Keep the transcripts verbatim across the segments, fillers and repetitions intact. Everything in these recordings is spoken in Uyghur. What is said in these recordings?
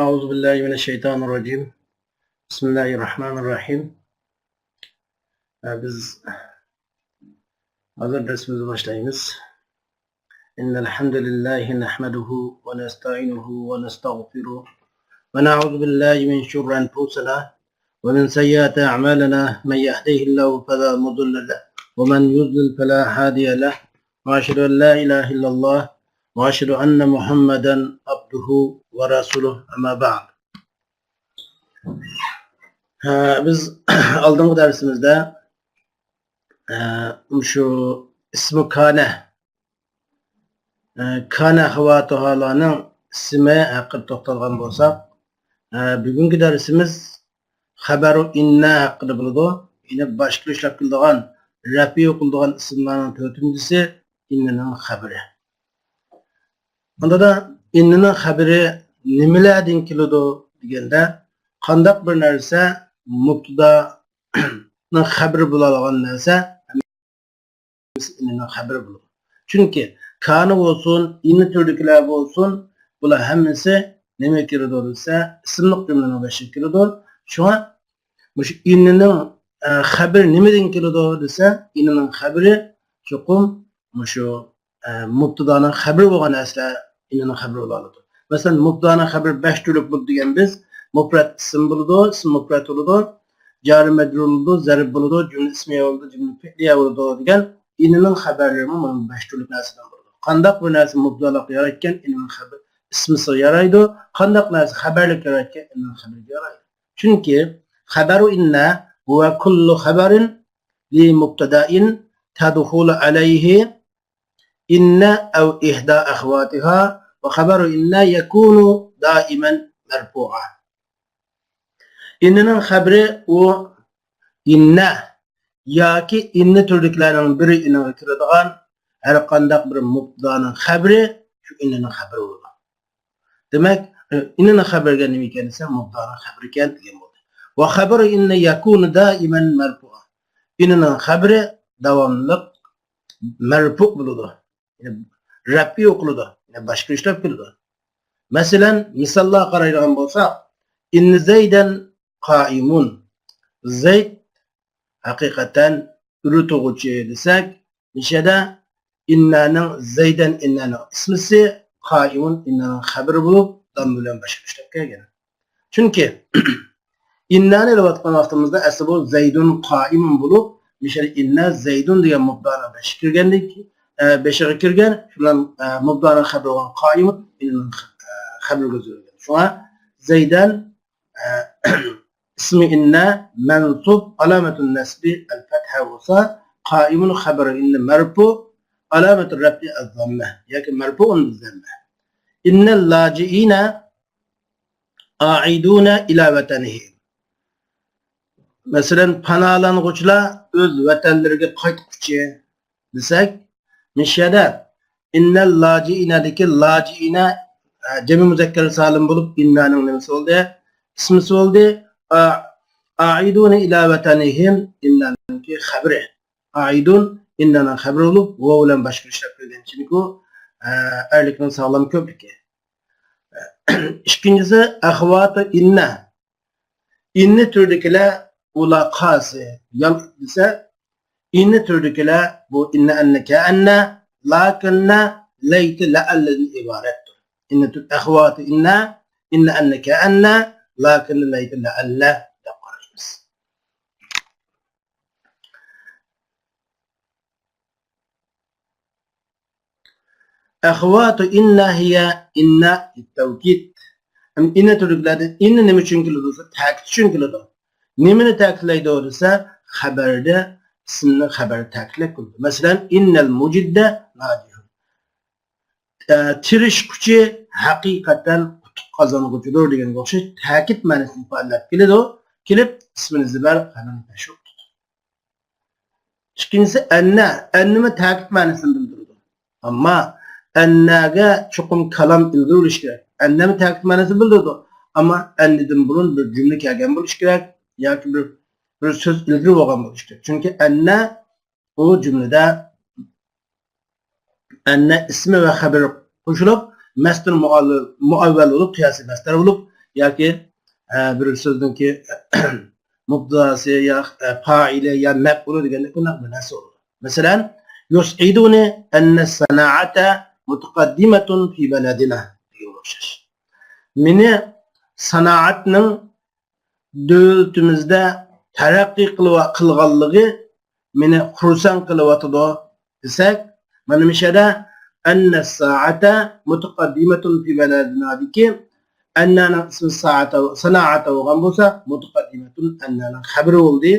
أعوذ بالله من الشيطان الرجيم. بسم الله الرحمن الرحيم. بىز ھازىر دەرسىمىزنى باشلايمىز. إن الحمد لله نحمده ونستعينه ونستغفره ونعوذ بالله من شرور أنفسنا ومن سيئات أعمالنا، من يهده الله فلا مضل له ومن يضلل فلا هادي له، وأشهد أن لا إله إلا الله وأشهد أن محمدا عبده ورسوله، أما بعد. ھە، بىز ئالدىنقى دەرسىمىزدە، ھە، مۇشۇ ئىسمى كانە، ھە، كانە ئەخۋاتۇھالارنىڭ ئىسمى ھەققىدە توختالغان بولساق، ھە، بۈگۈنكى دەرسىمىز خەبەرۇ ئىننە ھەققىدە بولىدۇ. يەنى باشقا ئىشلەپ كېلىدىغان، رەپئى ئوقۇلىدىغان ئىسىملارنىڭ تۆتىنچىسى ئىننىنىڭ خەبىرى. ئۇندىدا ئىننىنىڭ خەبىرى نېمىلەردىن كېلىدۇ دېگەندە، قانداق بىر نەرسە مۇبتىدانىڭ خەبىرى بولالىغان نەرسە ئىننىنىڭ خەبىرى بولىدۇ. چۈنكى كانە بولسۇن، ئىننە تۈرىدىكىلەر بولسۇن، بۇلار ھەممىسى نېمىگە كىرىدۇ دېسە، ئىسىملىق جۈملىنىڭ بېشىغا كىرىدۇ. شۇڭا مۇشۇ ئىننىنىڭ، ئە، خەبىرى نېمىدىن كېلىدۇ دېسە، ئىننىنىڭ خەبىرى چوقۇم مۇشۇ، ئە، مۇبتىدانىڭ خەبىرى بولغان نەرسىلەر ئىننىنىڭ خەبىرى بولالىدۇ. مەسىلەن، مۇبتىدانىڭ خەبىرى بەش تۈرلۈك بولىدۇ دېگەن بىز، مۇپرەت ئىسىم بولىدۇ، ئىسىم مۇپرەت بولىدۇ، جارى مەجرۇر بولىدۇ، زەرپ بولىدۇ، جۈملە ئىسمىيە بولىدۇ، جۈملە پېئلىيە بولىدۇ دېگەن ئىننىنىڭ خەبەرلىرىمۇ مۇنۇ بەش تۈرلۈك نەرسىدىن بولىدۇ. قانداق بىر نەرسە مۇبتىدالىققا يارايدىكەن، ئىننىنىڭ خەبىرى ئىسمىسىغا يارايدۇ، قانداق نەرسە خەبەرلىككە يارايدىكەن، ئىننىنىڭ خەبىرىگە يارايدۇ. چۈنكى خەبەرۇ ئىننە ھۇۋە كۇللۇ خەبەرىن لى مۇبتەدەئىن تەدخۇلۇ ئەلەيھى ئىننە ئەۋ ئىھدا ئەخۋاتىھا ۋە خەبەرۇ ئىننە يەكۇنۇ دائىمەن مەرپۇئا. ئىننىنىڭ خەبىرى ئۇ ئىننە ياكى ئىننە تۈرىدىكىلەرنىڭ بىرى ئىنىغا كىرىدىغان ھەر قانداق بىر مۇبتىدانىڭ خەبىرى شۇ ئىننىنىڭ خەبىرى بولىدۇ. دېمەك، ئىننىنىڭ خەبىرى نېمە ئىكەن دېسە، مۇبتىدانىڭ خەبىرى ئىكەن دېگەن بولدى. ۋە خەبەرۇ ئىننە يەكۇنۇ دائىمەن مەرپۇئا. ئىننىنىڭ خەبىرى داۋاملىق مەرپۇ بولىدۇ. يەنى رەپئى ئوقۇلىدۇ. يەنى باشقا ئىشلەپ كېلىدۇ. مەسىلەن، مىساللارغا قارايدىغان بولساق، ئىننە زەيدەن قائىمۇن. زەيد ھەقىقەتەن ئۆرە تۇغۇچى دېسەك، مۇشۇ يەردە ئىننەنىڭ، زەيدەن ئىننەنىڭ ئىسمىسى، قائىمۇن ئىننەنىڭ خەبىرى بولۇپ، داممە بىلەن باشقا ئىشلەپ كەلگەن. چۈنكى ئىننانى ئېلىۋاتقان ۋاقتىمىزدا ئەسلى بۇ زەيدۇن قائىمۇن بولۇپ، مۇشۇ يەردە ئىننا زەيدۇن دېگەن مۇبتادانىڭ بېشىغا كىرگەندىن كېيىن، ئە، بېشىغا كىرگەن، شۇنىڭ، ئە، مۇبتادانىڭ خەبىرى بولغان قائىمۇن ئىننىنىڭ، ئە، خەبىرىگە ئۆزگەرگەن. شۇڭا زەيدەن، ئە، ئىسمى ئىننە مەنسۇب، ئالامەتۇن نەسبى ئەل-فەتھە بولسا، قائىمۇن خەبىرى ئىننە مەرپۇ، ئالامەتۇ رەفئى ئەز-زەممە ياكى مەرپۇئۇن بىز-زەممە. ئىننەل لاجىئىنە ئائىدۇنە ئىلا ۋەتەنىھىم. مەسىلەن، پاناھلانغۇچىلار ئۆز ۋەتەنلىرىگە قايتقۇچى دېسەك، مۇشۇ يەردە ئىننەل لاجىئىنەدىكى لاجىئىنە، ئە، جەمئىي مۇزەككەر سالىم بولۇپ، ئىننانىڭ نېمىسى بولدى؟ ئىسمىسى بولدى. ئا-، ئائىدۇنە ئىلا ۋەتەنىھىم، ئىننانىڭكى خەبىرى. ئائىدۇن ئىننانىڭ خەبىرى بولۇپ، ۋاۋ بىلەن باشقا ئىشلەپ كەلگەن، چۈنكى ئۇ، ئە، ئەرلىكنىڭ ساغلام كۆپلۈكى. ئىككىنچىسى، ئەخۋاتۇ ئىننە. ئىننە تۈرىدىكىلەر ئۇلار قاسى، يال دېسە، ئىننە تۈرىدىكىلەر بۇ ئىننە، ئەننە، كەئەننە، لاكىننە، لەيتە، لەئەللىدىن ئىبارەتتۇر. ئىننە تۈر، ئەخۋاتۇ ئىننە، ئىننە، ئەننە، كەئەننە، لاكىننە، لەيتە، لەئەللە دەپ قارايمىز. ئەخۋاتۇ ئىننە ھىيە ئىننە لىتتەۋكىد. ئىننە تۈرلۈكلەردىن ئىننە نېمە ئۈچۈن كېلىدۇ دېسە، تەكىت ئۈچۈن كېلىدۇ. نېمىنى تەكىتلەيدۇ دېسە، خەبەردە ئىسىمنى خەبەردە تەكىتلەپ كېلىدۇ. مەسىلەن، ئىننەل مۇجىددە ناجىھۇن. ئە، تىرىشقۇچى ھەقىقەتەن ئۇتۇق قازانغۇچىدۇر دېگەنگە ئوخشاش تەكىت مەنىسىنى ئىپادىلەپ كېلىدۇ. كېلىپ ئىسمىنى زىبەر خەبەرنى تەشۋىق قىلىدۇ. ئىككىنچىسى، ئەننە. ئەننىمۇ تەكىت مەنىسىنى بىلدۈرىدۇ. ئەمما ئەننەگە چوقۇم كالام ئىلگىرى بولۇشى كېرەك. ئەننەمۇ تەكىت مەنىسىنى بىلدۈرىدۇ. ئەمما ئەننىدىن بۇرۇن بىر جۈملە كەلگەن بولۇشى كېرەك ياكى بىر، بىر سۆز ئىلگىرى بولغان بولۇشى كېرەك. چۈنكى ئەننە بۇ جۈملىدە ئەننە ئىسمى ۋە خەبىرى قوشۇلۇپ، مەستۇر مۇئەللىل-، مۇئەۋۋەل بولۇپ، قىياسىي مەستەر بولۇپ، ياكى، ئە، بىر سۆزنىڭكى مۇبتىداسى يا، ئە، پائىلى يا مەپئۇلى دېگەندەك بۇنداق بىر نەرسە بولىدۇ. مەسىلەن، يسعدني أن الصناعة متقدمة في بلدنا دېگەنگە ئوخشاش. مېنى سانائەتنىڭ دۆلىتىمىزدە تەرەققىي قىلىۋا-، قىلغانلىقى مېنى خۇرسەن قىلىۋاتىدۇ دېسەك، مانا مۇشۇ يەردە أن الساعة متقدمة في بلدنا دىكى ئەننانىڭ ئىسمى سائەتە، سانائەتە بولغان بولسا، مۇتەقەددىمەتۇن ئەننانىڭ خەبىرى بولدى.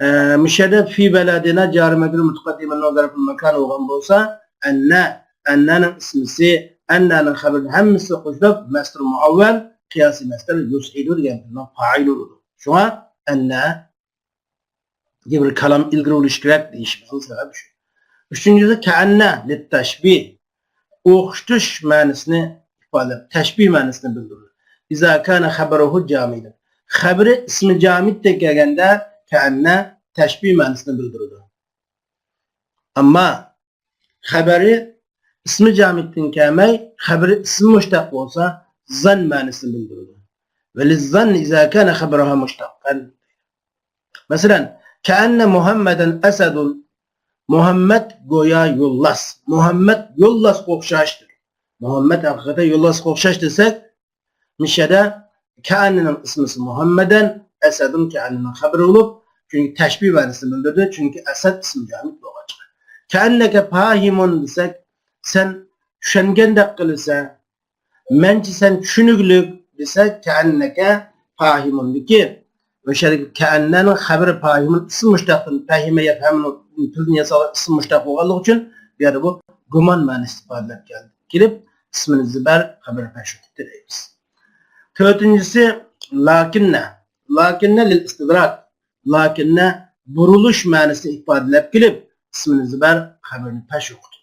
ئە، مۇشۇ يەردە في بلدنا جارى مەجرۇر مۇتەقەددىمەتۇن ۋە زەرفۇل ماكان بولغان بولسا، ئەننە، ئەننانىڭ ئىسمىسى، ئەننانىڭ خەبىرى ھەممىسى قوشۇلۇپ مەسدەر مۇئەۋۋەل، قىياسىي مەسدەر يسعد دېگەن پېئىلنىڭ پائىلى بولىدۇ. شۇڭا ئەننە بىر كالام ئىلگىرى بولۇشى كېرەك دېيىشىمىزنىڭ سەۋەبى شۇ. ئۈچىنچىسى، كەئەننە لىتتەشبىھ، ئوخشىتىش مەنىسىنى ئىپادىلەپ، تەشبىھ مەنىسىنى بىلدۈرىدۇ. إذا كان خبره جامدا، خەبىرى ئىسمى جامىدتىن كەلگەندە، كەئەننە تەشبىھ مەنىسىنى بىلدۈرىدۇ. ئەمما خەبىرى ئىسمى جامىدتىن كەلمەي، خەبىرى ئىسمى مۇشتەق بولسا، زان مەنىسىنى بىلدۈرىدۇ. وللزن إذا كان خبرها مشتقا. مەسىلەن، كەئەننە مۇھەممەدەن ئەسەدۇن. مۇھەممەد گويا يولۋاس. مۇھەممەد يولۋاسقا ئوخشاشتۇر. مۇھەممەد ھەقىقەتەن يولۋاسقا ئوخشاش دېسەك، مۇشۇ يەردە كەئەننىنىڭ ئىسمىسى مۇھەممەدەن، ئەسەدۇن كەئەننىنىڭ خەبىرى بولۇپ، چۈنكى تەشبىھ مەنىسىنى بىلدۈردى، چۈنكى ئەسەد ئىسمى جامىد بولغاچقا. كەئەننەكە پاھىمۇن دېسەك، سەن چۈشەنگەندەك قىلىسەن، مەنچە سەن چۈشىنىگلىك دېسەك، كەئەننەكە پاھىمۇندىكى، ئۆشە كەئەننەنىڭ خەبىرى پاھىمۇن ئىسمى مۇشتەقتىن، پەھىمە يەپھەمۇ پېئىلدىن ياسالغان ئىسمى مۇشتەق بولغانلىقى ئۈچۈن، بۇ يەردە بۇ گۇمان مەنىسى ئىپادىلەپ كەلدى. كېلىپ، ئىسمىنى زىبەر خەبىرى پەشۇقتى دەيمىز. تۆتىنچىسى، لەكىننە. لەكىننە لىل ئىستىدراك. لەكىننە بۇرۇلۇش مەنىسىنى ئىپادىلەپ كېلىپ، ئىسمىنى زىبەر خەبىرىنى پەشۇقتى.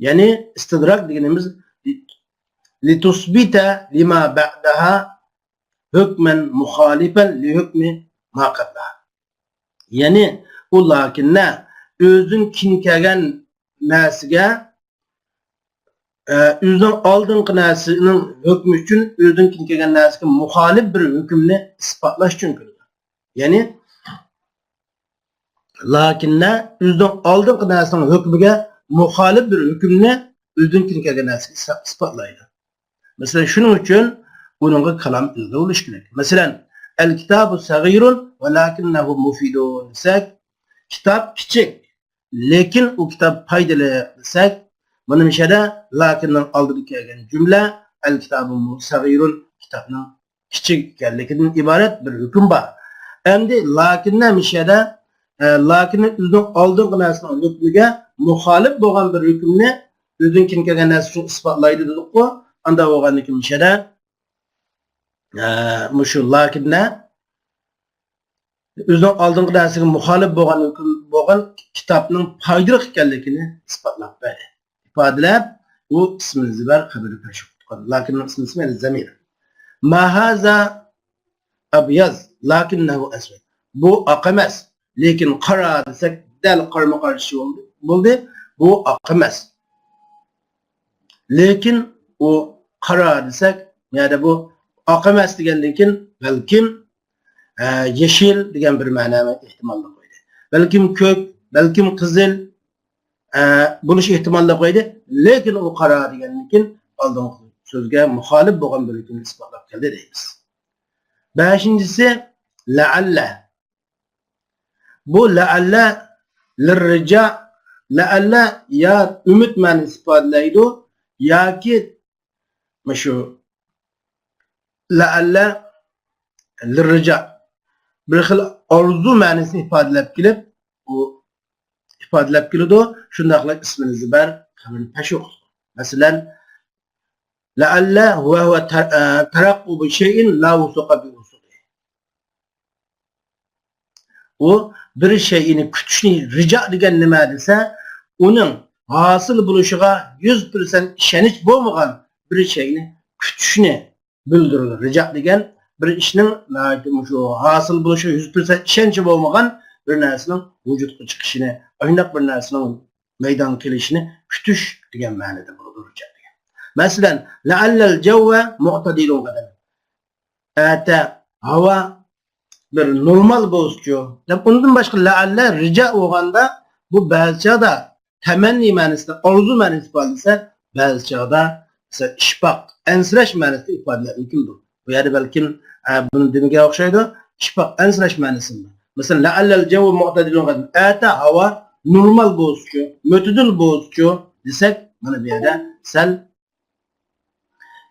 يەنى ئىستىدراك دېگىنىمىز لىتۇسبىتە لىما بەئدەھا ھۆكمەن مۇخالىپەن لىھۆكمى ما قەبلەھا. يەنى ئۇ لەكىننە ئۆزىدىن كېيىن كەلگەن نەرسىگە، ئە، ئۆزىنىڭ ئالدىنقى نەرسىنىڭ ھۆكمى ئۈچۈن ئۆزىدىن كېيىن كەلگەن نەرسىگە مۇخالىپ بىر ھۆكۈمنى ئىسپاتلاش ئۈچۈن كېلىدۇ. يەنى لەكىننە ئۆزىنىڭ ئالدىنقى نەرسىنىڭ ھۆكمىگە مۇخالىپ بىر ھۆكۈمنى ئۆزىدىن كېيىن كەلگەن نەرسىگە ئىسپاتلايدۇ. مەسىلەن، شۇنىڭ ئۈچۈن ئۇنىڭغا كالام ئىلغا بولۇشى كېرەك. مەسىلەن، الكتاب صغير ولكنه مفيد دېسەك، كىتاب كىچىك، لېكىن ئۇ كىتاب پايدىلىق دېسەك، مانا مۇشۇ يەردە لەكىننىڭ ئالدىدا كەلگەن جۈملە الكتاب صغير، كىتابنىڭ كىچىك ئىكەنلىكىدىن ئىبارەت بىر ھۆكۈم بار. ئەمدى لەكىننە مۇشۇ يەردە، ئە، لەكىننى ئۆزىنىڭ ئالدىنقى نەرسىنىڭ ھۆكمىگە مۇخالىپ بولغان بىر ھۆكۈمنى ئۆزىدىن كېيىن كەلگەن نەرسە ئۈچۈن ئىسپاتلايدۇ دېدۇققۇ. ئانداق بولغاندىن كېيىن مۇشۇ يەردە، ئە، مۇشۇ لەكىننە ئۆزىنىڭ ئالدىنقى نەرسىگە مۇخالىپ بولغان ھۆكۈم بولغان كىتابنىڭ پايدىلىق ئىكەنلىكىنى ئىسپاتلاپ بەردى. ئىپادىلەپ، ئۇ ئىسمىنى زىبەر خەبىرى پەشۇق تۇتقان. لەكىننىڭ ئىسمى، يەنى زەمىر. ما هذا أبيض لكنه أسود. بۇ ئاق ئەمەس، لېكىن قارا دېسەك، دەل قارىمۇ قارشى بولدى. بۇ ئاق ئەمەس. لېكىن ئۇ قارا دېسەك، يەنى بۇ ئاق ئەمەس دېگەندىن كېيىن بەلكىم، ئە، يېشىل دېگەن بىر مەنە ئېھتىماللىق قويدى. بەلكىم كۆك، بەلكىم قىزىل، ئە، بولۇش ئېھتىماللىق قويدى. لېكىن ئۇ قارا دېگەندىن كېيىن ئالدىنقى سۆزگە مۇخالىپ بولغان بىر ھۆكۈمنى ئىسپاتلاپ كەلدى دەيمىز. بەشىنچىسى، لەئەللە. بۇ لەئەللە لىررىجا، لەئەللە يا ئۈمىد مەنىسى ئىپادىلەيدۇ، ياكى مۇشۇ لەئەللە لىررىجا بىر خىل ئارزۇ مەنىسىنى ئىپادىلەپ كېلىپ، ئۇ ئىپادىلەپ كېلىدۇ. شۇنداقلا ئىسمىنى زىبەر خەبىرىنى پەشۇق. مەسىلەن، لەئەللە ۋە ھۇۋە تە-، ئە، تەرەققۇبۇ شەيئىن لا ۋۇسۇقە بىۋۇسۇقى. ئۇ بىر شەيئىنى كۈتۈشنى رىجا دېگەن نېمە دېسە، ئۇنىڭ ھاسىل بولۇشىغا يۈز پىرسەنت ئىشەنچ بولمىغان بىر شەيئىنى كۈتۈشنى بىلدۈرىدۇ. رىجا دېگەن بىر ئىشنىڭ ناھايىتى مۇشۇ ھاسىل بولۇشىغا يۈز پىرسەنت ئىشەنچى بولمىغان بىر نەرسىنىڭ ۋۇجۇدقا چىقىشىنى، ئاينداق بىر نەرسىنىڭ مەيدانغا كېلىشىنى كۈتۈش دېگەن مەنىدە بولىدۇ رىجا دېگەن. مەسىلەن، لەئەللەل جەۋۋە مۇئتەدىلۇن غەدەن. ئەتە ھاۋا بىر نورمال بولسىچۇ دەپ، ئۇندىن باشقا لەئەللە رىجا بولغاندا، بۇ بەزى چاغدا تەمەننى مەنىسىدە، ئارزۇ مەنىسىدە ئىپادىلىسە، بەزى چاغدا، مەسىلەن، ئىشپاق، ئەنسىرەش مەنىسىدە ئىپادىلەپ كېلىدۇ. بۇ يەردە بەلكىم، ئە، بۇنى دېمىگەن ئوخشايدۇ. ئىشپاق، ئەنسىرەش مەنىسىدە. مەسىلەن، لەئەللەل جەۋۋۇ مۇئتەدىلۇن غەير، ئەتە ھاۋا نورمال بولسىچۇ، مۆتىدىل بولسىچۇ دېسەك، مانا بۇ يەردە سەل،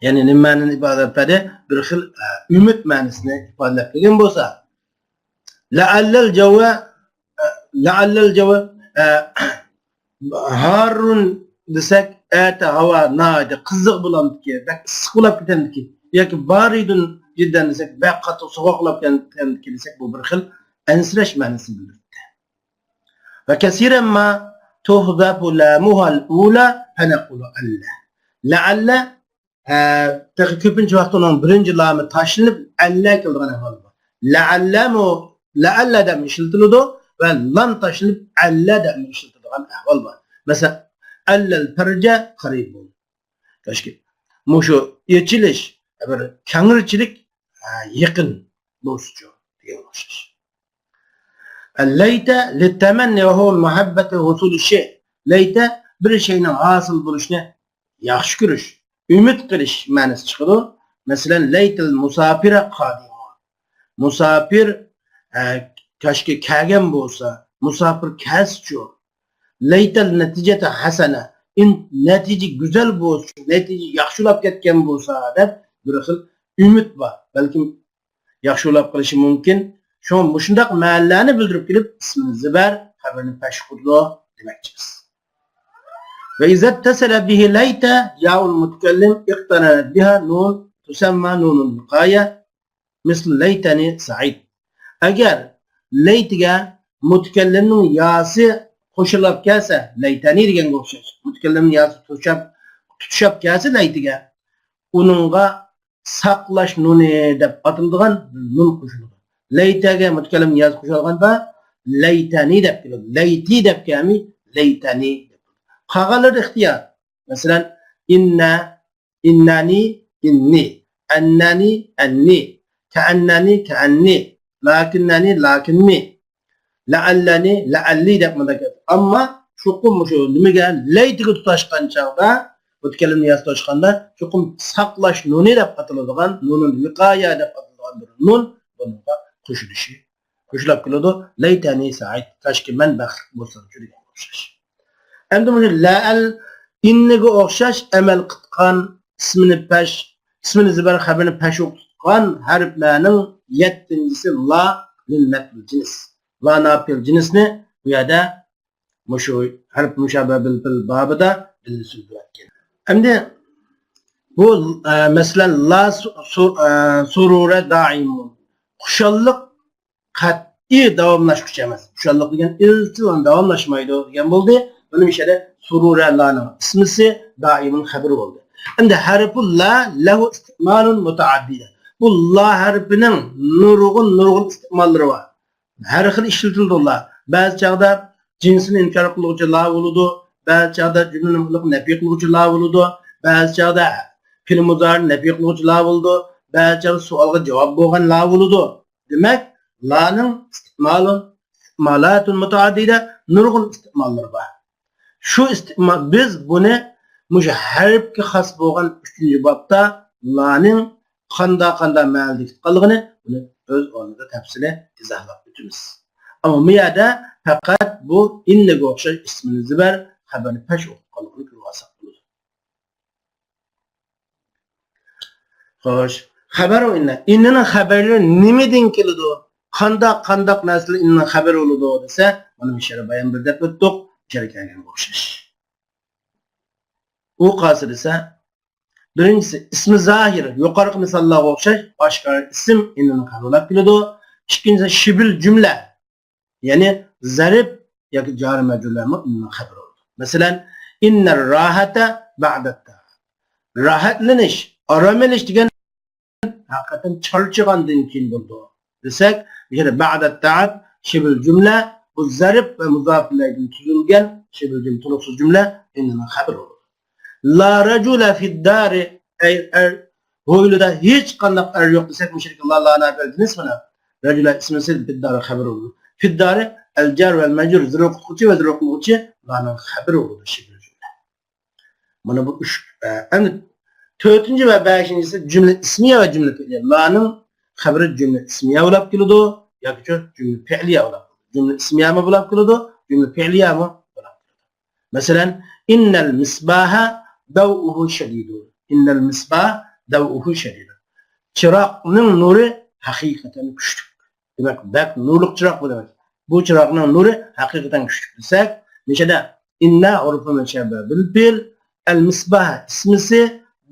يەنى نېمە مەنىنى ئىپادىلەپ بەردى؟ بىر خىل، ئە، ئۈمىد مەنىسىنى ئىپادىلەپ بەرگەن بولسا، لەئەللەل جەۋۋە، ئە، لەئەللەل جەۋۋە، ئە، ھاررۇن دېسەك، ئەتە ھاۋا ناھايىتى قىزىق بولامدىكى، بەك ئىسسىق بولاپ كېتەمدىكى، ياكى باردۇن جىددەن دېسەك، بەك قاتتىق سوغۇق بولاپ كېتەمدىكى دېسەك، بۇ بىر خىل ئەنسىرەش مەنىسىنى بىلدۈرىدۇ. ۋە كەسىرەن ما تۇھزەفۇ لامۇھەل ئۇلا فەنەقۇلۇ ئەللە. لەئەللە، ئە، تېخى كۆپىنچە ۋاقىت ئۇنىڭ بىرىنچى لامى تاشلىنىپ، ئەللە كېلىدىغان ئەھۋال بار. لەئەللەمۇ، لەئەللە دەپمۇ ئىشلىتىلىدۇ ۋە لام تاشلىنىپ، ئەللە دەپمۇ ئىشلىتىلىدىغان ئەھۋال بار. مەسىلەن، ئەللەل پەرجە قەرىبۇن. كاشكى مۇشۇ ئېچىلىش، بىر كەڭرىچىلىك، ئە، يېقىن بولسىچۇ دېگەن ئوخشاش. لەيتە لىتەمەننى ۋە ھۇۋا مۇھەببەتى ھۇسۇلى شەي. لەيتە بىر شەينىڭ ھاسىل بولۇشىنى ياخشى كۆرۈش، ئۈمىد قىلىش مەنىسى چىقىدۇ. مەسىلەن، لەيتەل مۇساپىرە قادىمۇ. مۇساپىر، ئە، كاشكى كەلگەن بولسا، مۇساپىر كەلسىچۇ. لەيتەل نەتىجەتە ھەسەنە. ئىن-، نەتىجە گۈزەل بولسا، نەتىجە ياخشىلاپ كەتكەن بولسا دەپ بىر خىل ئۈمىد بار. بەلكىم ياخشى بولاپ قېلىشى مۇمكىن. شۇڭا مۇشۇنداق مەنىلەرنى بىلدۈرۈپ كېلىپ، ئىسمىنى زىبەر، خەبىرىنى پەش قىلىدۇ دېمەكچىمىز. ۋە ئىزا ئىتتەسەلە بىھى لەيتە ياۋۇل مۇتەكەللىم ئىقتەرەنەت بىھا نۇن تۇسەمما نۇنۇل ۋىقايە مىسلى لەيتەنى سەئىد. ئەگەر لەيتىگە مۇتەكەللىمنىڭ ياسى قوشۇلۇپ كەلسە، لەيتەنى دېگەنگە ئوخشاش، مۇتەكەللىمنىڭ ياسى تۇتىشىپ، تۇتىشىپ كەلسە لەيتىگە، ئۇنىڭغا ساقلاش نۇنى دەپ ئاتىلىدىغان نۇن قوشۇلىدۇ. لەيتەگە مۇتەكەللىم ياز قوشۇلغاندا، لەيتەنى دەپ كېلىدۇ. لەيتى دەپ كەلمەي، لەيتەنى دەپ كېلىدۇ. قالغانلىرى ئىختىيار. مەسىلەن، ئىننە، ئىننەنى، ئىننى، ئەننەنى، ئەننى، كەئەننەنى، كەئەننى، لەكىننەنى، لەكىننى، لەئەللەنى، لەئەللى دەپ مۇنداق يازىدۇ. ئەمما چوقۇم مۇشۇ نېمىگە، لەيتىگە تۇتاشقان چاغدا، مۇتەكەللىمنى ياز تۇتاشقاندا، چوقۇم ساقلاش نۇنى دەپ ئاتىلىدىغان، نۇنۇل ۋىقايە دەپ ئاتىلىدىغان بىر نۇن بۇنىڭغا قوشۇلۇشى، قوشۇلۇپ كېلىدۇ. لەيتەنى سەئىد، كاشكى مەن بەختلىك بولسامچۇ دېگەنگە ئوخشاش. ئەمدى مۇشۇ لەئەل ئىننىگە ئوخشاش ئەمەل قىلغان ئىسمىنى پەش، ئىسمىنى زىبەر خەبىرىنى پەش ئوقۇتقان ھەرپلەرنىڭ يەتتىنچىسى لا لىل نەپىل جىنس. لا ناپىل جىنسنى بۇ يەردە مۇشۇ ھەرپ مۇشابە بىل پىل بابىدا بىللە سۆزلىۋەتكەن. ئەمدى بۇ، ئە، مەسىلەن، لا سۇ-، سۇ-، ئە، سۇرۇرە دائىمۇن. خۇشاللىق قەتئىي داۋاملاشقۇچى ئەمەس. خۇشاللىق دېگەن ئىزچىل داۋاملاشمايدۇ دېگەن بولدى. بۇنى مۇشۇ يەردە سۇرۇرە لانىڭ ئىسمىسى دائىمۇن خەبىرى بولدى. ئەمدى ھەرپۇ لا لەھۇ ئىستىئمالۇن مۇتەئەددىدە. بۇ لا ھەرپىنىڭ نۇرغۇن، نۇرغۇن ئىستىئماللىرى بار. ھەر خىل ئىشلىتىلىدۇ لا. بەزى چاغدا جىنسنى ئىنكار قىلغۇچى لا بولىدۇ. بەزى چاغدا جۈملىنى مۇتلەق نەپىي قىلغۇچى لا بولىدۇ. بەزى چاغدا پېئىل مۇزارىنى نەپىي قىلغۇچى لا بولىدۇ. بەزى چاغدا سوئالغا جاۋاب بولغان لا بولىدۇ. دېمەك، لانىڭ ئىستىئمالى، ئىستىئمالاتۇن مۇتەئەددىدە، نۇرغۇن ئىستىئماللىرى بار. شۇ ئىستىئمال، بىز بۇنى مۇشۇ ھەرپكە خاس بولغان ئۈچىنچى بابتا لانىڭ قانداق، قانداق مەنىدە كېتىپ قالغىنى، بۇنى ئۆز ئورنىدا تەپسىلىي ئىزاھلاپ ئۆتىمىز. ئەمما بۇ يەردە پەقەت بۇ ئىننىگە ئوخشاش ئىسمىنى زىبەر خەبەرنى پەش ئوقۇپ قالغىنى كۆرۈۋالساق بولىدۇ. خوش، خەبەر ئىننە. ئىننىنىڭ خەبەرلىرى نېمىدىن كېلىدۇ؟ قانداق، قانداق نەرسىلەر ئىننىنىڭ خەبىرى بولىدۇ دېسە، مانا مۇشۇ يەردە بايان بىر دەپ ئۆتتۇق، مۇشۇ يەرگە كەلگەنگە ئوخشاش. ئۇ قايسى دېسە، بىرىنچىسى، ئىسمى زاھىر، يۇقىرىقى مىساللارغا ئوخشاش، ئاشكارا ئىسىم ئىننىنىڭ خەۋىرى بولاپ كېلىدۇ. ئىككىنچىسى، شىبىل جۈملە، يەنى زەرپ ياكى جارى مەجرۇرلارمۇ ئىننىنىڭ خەۋىرى بولىدۇ. مەسىلەن، ئىننەر راھەتە بەئدەت تائاب. راھەتلىنىش، ئارام ئېلىش دېگەن ھەقىقەتەن چارچىغاندىن كېيىن بولىدۇ دېسەك، بۇ يەردە بەئدەت تائاب شىبىل جۈملە، بۇ زەرپ ۋە مۇزاپ ئىلەيھىدىن تۈزۈلگەن شىبىل جۈملە، تولۇقسىز جۈملە ئىننىنىڭ خەۋىرى بولىدۇ. لا رەجۇلە فىددارى، ئەر، ئەر، ھويلىدا ھېچقانداق ئەر يوق دېسەك، مۇشۇرىكىللار لا نافىئىل دېمەيسىز مانا. رەجۇلە ئىسمىسى فىددارى خەۋىرى بولىدۇ. فىددارى ئەلجار ۋەل مەجرۇر، زېرىر قىلغۇچى ۋە زېرىر قىلغۇچى لانىڭ خەۋىرى بولىدۇ. شىبھىل جۈملە. مانا بۇ ئۈچ. ئە، ئەمدى تۆتىنچى ۋە بەشىنچىسى جۈملە ئىسمىيە ۋە جۈملە پېئلىيە. لانىڭ خەۋىرى جۈملە ئىسمىيە بولاپ كېلىدۇ ياكى جۈملە پېئلىيە بولاپ كېلىدۇ. جۈملە ئىسمىيەمۇ بولاپ كېلىدۇ، جۈملە پېئلىيەمۇ بولاپ كېلىدۇ. مەسىلەن، ئىننەل مىسباھە دەۋئۇھۇ شەدىدۇ. ئىننەل مىسباھ دەۋئۇھۇ شەدىدۇ. چىراغنىڭ نۇرى ھەقىقەتەن كۈچلۈك. دېمەك، بەك نۇرلۇق چىراغ بۇ دېمەك. بۇ چىراغنىڭ نۇرى ھەقىقەتەن كۈچلۈك دېسەك، نېچىدە؟ ئىننە ھۇرۇفۇ مۇشەببە بىل پېئل، ئەل مىسباھ ئىسمىسى،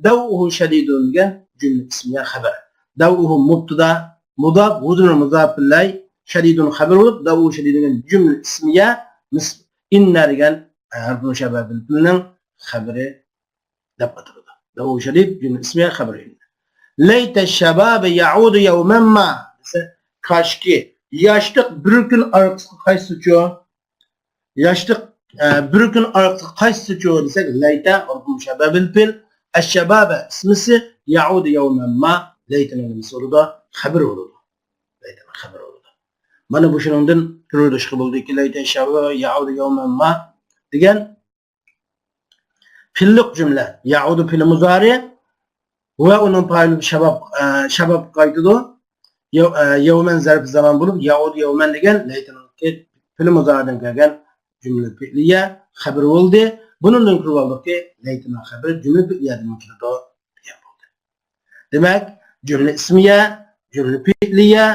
دەۋئۇھۇ شەدىدۇن دېگەن جۈملە ئىسمىيە خەۋەر. دەۋئۇھۇ مۇبتىدا، مۇزاف، ھۇزۇر مۇزاف ئىلەي، شەدىدۇن خەۋەر بولۇپ، دەۋئۇھۇ شەدىدۇن دېگەن جۈملە ئىسمىيە، مىس-، ئىننە دېگەن، ئە، ھەرپى مۇشەببە بىل پېئلنىڭ خەۋىرى دەپ ئاتىلىدۇ. دەۋئۇھۇ شەدىد جۈملە ئىسمىيە خەۋىرى. لەيتە شەبابە يەئۇدۇ يەۋمەن ما دېسە، كاشكى ياشلىق بىر كۈن ئارقىسىغا قايتسىچۇ؟ ياشلىق، ئە، بىر كۈن ئارقىسىغا قايتسىچۇ دېسەك، لەيتە ھۇرۇفۇ مۇشەببە بىل پېئل، ئەششەبابە ئىسمىسى، يەئۇدۇ يەۋمەن ما، لەيتىنىڭ نېمىسى بولىدۇ؟ خەۋىرى بولىدۇ. لەيتىنىڭ خەۋىرى بولىدۇ. مانا بۇ شۇنىڭدىن كۆرۈۋېلىشقا بولىدۇكى، لەيتە شەبابە يەئۇدۇ يەۋمەن ما دېگەن پېئىللىق جۈملە، يەئۇدۇ پېئىلى مۇزارى ۋە ئۇنىڭ پائىلى شەباب، ئە، شەباب قايتىدۇ. يەۋ-، ئە، يەۋمەن زەرپى زامان بولۇپ، يەئۇدۇ يەۋمەن دېگەن لەيتىنىڭكى پېئىلى مۇزارىدىن كەلگەن جۈملە پېئىلىيە خەۋىرى بولدى. بۇنىڭدىن كۆرۈۋالدۇقكى، لەيتىنىڭ خەۋىرى جۈملە پېئىلىيەدىن كېلىدۇ دېگەن بولدى. دېمەك، جۈملە ئىسمىيە، جۈملە پېئىلىيە،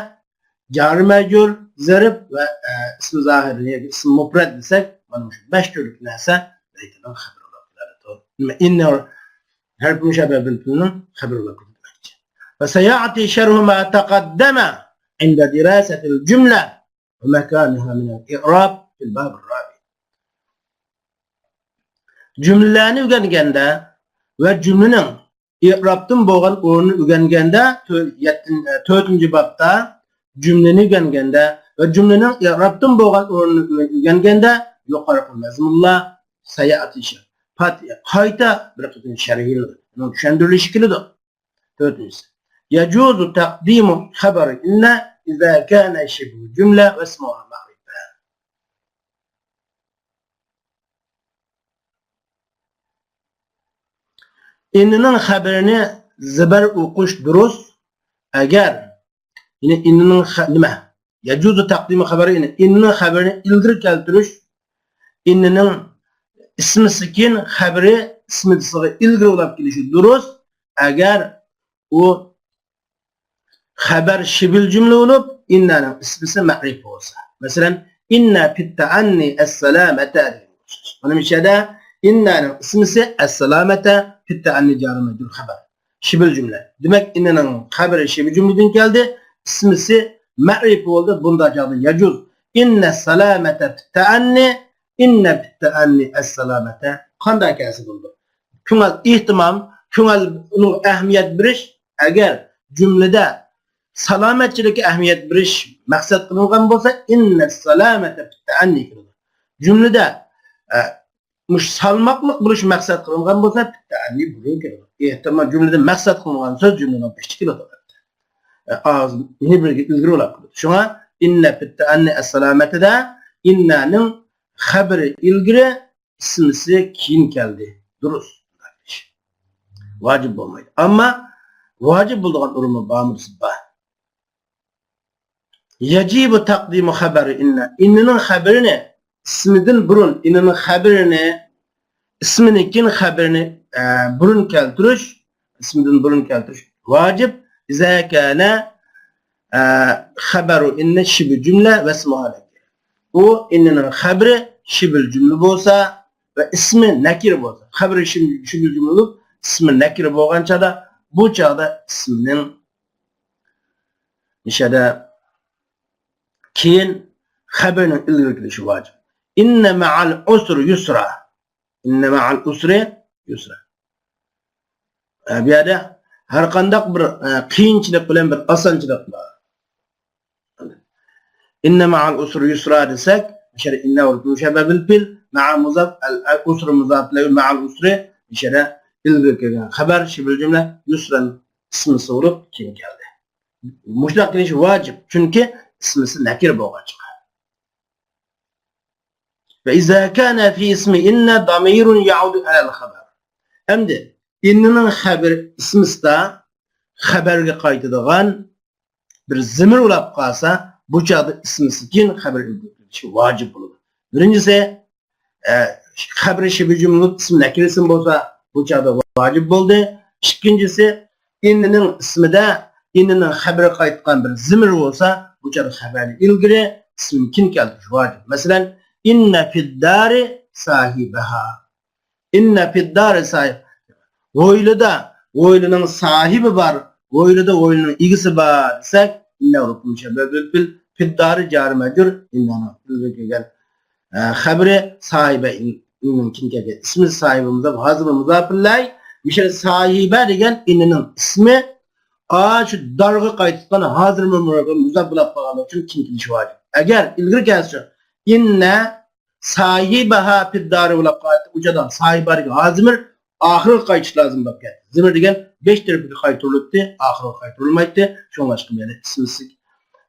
جارى مەجرۇر، زەرپ ۋە، ئە، ئىسمى زاھىر ياكى ئىسمى مۇپرەت دېسەك، مانا مۇشۇ بەش تۈرلۈك نەرسە لەيتىنىڭ خەۋىرى بولۇپ كېلىدۇ. نېمە؟ ئىننە ھەرپى مۇشەببە بىل پېئلنىڭ خەۋىرى بولۇپ كېلىدۇ دېمەكچى. ۋە سەيەئتى شەرھۇ ما تەقەددەمە ئىندە دىراسەتىل جۈملە ۋە مەكانىھا مىنەل ئىئراب فىل بابىر رابىئ. جۈملىلەرنى ئۆگەنگەندە ۋە جۈملىنىڭ ئىئرابتىن بولغان ئورنىنى ئۆگەنگەندە، تۆ-، يەتتىن-، تۆتىنچى بابتا جۈملىنى ئۆگەنگەندە ۋە جۈملىنىڭ ئىئرابتىن بولغان ئورنىنى ئۆگەنگەندە يۇقىرىقى مەزمۇنلار سەيەئتى شەرھۇ، پات-، قايتا بىر قېتىم شەرھلىنىدۇ، ئۇنىڭ چۈشەندۈرۈلۈشى كېلىدۇ. تۆتىنچىسى، يەجۇزۇ تەقدىمۇ خەبەر ئىننە ئىزا كانە شىبھۇ جۈملە ۋە ئىسمۇھا مەئرىفە. ئىننىنىڭ خەبىرىنى زىبەر ئوقۇش دۇرۇس، ئەگەر، يەنى ئىننىنىڭ خە-، نېمە؟ يەجۇزۇ تەقدىمۇ خەبەر ئىننە. ئىننىنىڭ خەبىرىنى ئىلگىرى كەلتۈرۈش، ئىننىنىڭ ئىسمىسى كېيىن خەبىرى ئىسمىسىغا ئىلگىرى بولاپ كېلىشى دۇرۇس، ئەگەر ئۇ خەبەر شىبىل جۈملە بولۇپ، ئىننەنىڭ ئىسمىسى مەئرىپە بولسا. مەسىلەن، ئىننە پىتتەئەننى ئەسسالامەتە دېگەن ئوخشاش. مانا مۇشۇ يەردە ئىننەنىڭ ئىسمىسى ئەسسالامەتە، پىتتەئەننى جارى مەجرۇر خەبەر. شىبىل جۈملە. دېمەك، ئىننىنىڭ خەبىرى شىبىل جۈملىدىن كەلدى، ئىسمىسى مەئرىپە بولدى. بۇنداق چاغدا يەجۇز. ئىننە سالامەتە پىتتەئەننى، ئىننە پىتتەئەننى ئەسسالامەتە. قانداق كەلسە بولىدۇ؟ كۆڭۈل ئېھتىمام، كۆڭۈل ئۇنىڭغا ئەھمىيەت بېرىش، ئەگەر جۈملىدە سالامەتچىلىككە ئەھمىيەت بېرىش مەقسەت قىلىنغان بولسا، ئىننە سالامەتە پىتتەئەننى كېلىدۇ. جۈملىدە، ئە، مۇشۇ سالماقلىق بولۇش مەقسەت قىلىنغان بولسا، پىتتەئەننى بۇرۇن كېلىدۇ. ئېھتىمال جۈملىدە مەقسەت قىلىنغان سۆز جۈملىنىڭ بېشىدا كېلىدۇ. ئە، ئاغزىنى بىرگە ئىلگىرى بولاپ كېلىدۇ. شۇڭا، ئىننە پىتتەئەننى ئەسسالامەتىدە ئىننەنىڭ خەبىرى ئىلگىرى، ئىسمىسى كېيىن كەلدى. دۇرۇس. ۋاجىپ بولمايدۇ. ئەمما ۋاجىپ بولىدىغان ئورۇنمۇ بارمۇ دېسە، بار. يەجىبۇ تەقدىمۇ خەبەرى ئىننە. ئىننىنىڭ خەبىرىنى ئىسمىدىن بۇرۇن، ئىننىنىڭ خەبىرىنى ئىسمىدىن كېيىن خەبىرىنى، ئە، بۇرۇن كەلتۈرۈش، ئىسمىدىن بۇرۇن كەلتۈرۈش ۋاجىپ. ئىزا كانە، ئە، خەبەرۇ ئىننە شىبھۇ جۈملە ۋە ئىسمۇھا نەكىرە. ئۇ ئىننىنىڭ خەبىرى شىبھۇل جۈملە بولسا ۋە ئىسمى نەكىرە بولسا، خەبىرى شىب-، شىبھۇل جۈملە بولۇپ، ئىسمى نەكىرە بولغان چاغدا، بۇ چاغدا ئىسمىنىڭ نىشاندا كېيىن خەبىرىنىڭ ئىلگىرى كېلىشى ۋاجىپ. ئىننە مەئەل ئۇسرى يۇسرا. ئىننە مەئەل ئۇسرى يۇسرا. ئە، بۇ يەردە ھەر قانداق بىر، ئە، قىيىنچىلىق بىلەن بىر ئاسانچىلىق بار. ئىننە مەئەل ئۇسرى يۇسرا دېسەك، مۇشۇ يەردە ئىننە ھۇرۇفى مۇشەببە بىل پېئل، مەئە مۇزاف، ئەل، ئەل ئۇسرى مۇزاف ئىلەيھى، مەئەل ئۇسرى، مۇشۇ يەردە ئىلگىرى كەلگەن خەبەر، شىبھۇل جۈملە، يۇسرەن ئىسمىسى بولۇپ كېيىن كەلدى. مۇشۇنداق كېلىشى ۋاجىپ، چۈنكى ئىسمىسى نەكىرە بولغاچقا. وإذا كان في اسم إن ضمير يعود على الخبر. ئەمدى ئىننىنىڭ خەبىرى ئىسمىسىدا خەبەرگە قايتىدىغان بىر زىمىر بولۇپ قالسا، بۇ چاغدا ئىسمىسى كېيىن خەبەر ئىلگىرى كېلىشى ۋاجىپ بولىدۇ. بىرىنچىسى، ئە، خەبىرى شىبھى جۈملە ئىسىم نەكىرىسىمۇ بولسا، بۇ چاغدا ۋاجىپ بولدى. ئىككىنچىسى، ئىننىنىڭ ئىسمىدا ئىننىنىڭ خەبىرى قايتقان بىر زىمىر بولسا، بۇ چاغدا خەبەرنى ئىلگىرى، ئىسمىنى كېيىن كەلتۈرۈش ۋاجىپ. مەسىلەن، إن في الدار صاحبها. إن في الدار صاحب. ھويلىدا ھويلىنىڭ ساھىبى بار، ھويلىدا ھويلىنىڭ ئىگىسى بار دېسەك، إن ھۇرۇپى مۇشەببەھە بىل فىل، في الدار جارى مەجرۇر، ئىننىنىڭ ئىلگىرى كەلگەن، ئە، خەبىرى ساھىبە، ئىن-، ئىننىڭ كېيىن كەلگەن ئىسمى ساھىبە مۇزاپ، ھازىر مۇزاپىلەي. مۇشۇ ساھىبە دېگەن ئىننىنىڭ ئىسمى، ئا، شۇ دارغا قايتىدىغان ھازىر مۇزاپ بولۇپ قالغانلىقى ئۈچۈن كېيىن كېلىشى ۋاجىپ. ئەگەر ئىلگىرى كەلسە، إن صاحبها في الدار بولۇپ قالاتتى. ئۇ چاغدا ساھىبە دېگەن ھازىر زىمىر ئاخىرغا قايتىش لازىم بولۇپ كەتتى. زىمىر دېگەن بېش تەرىپىگە قايتۇرۇلۇپتى، ئاخىرغا قايتۇرۇلمايتتى. شۇڭلاشقا يەنە ئىسمىسى،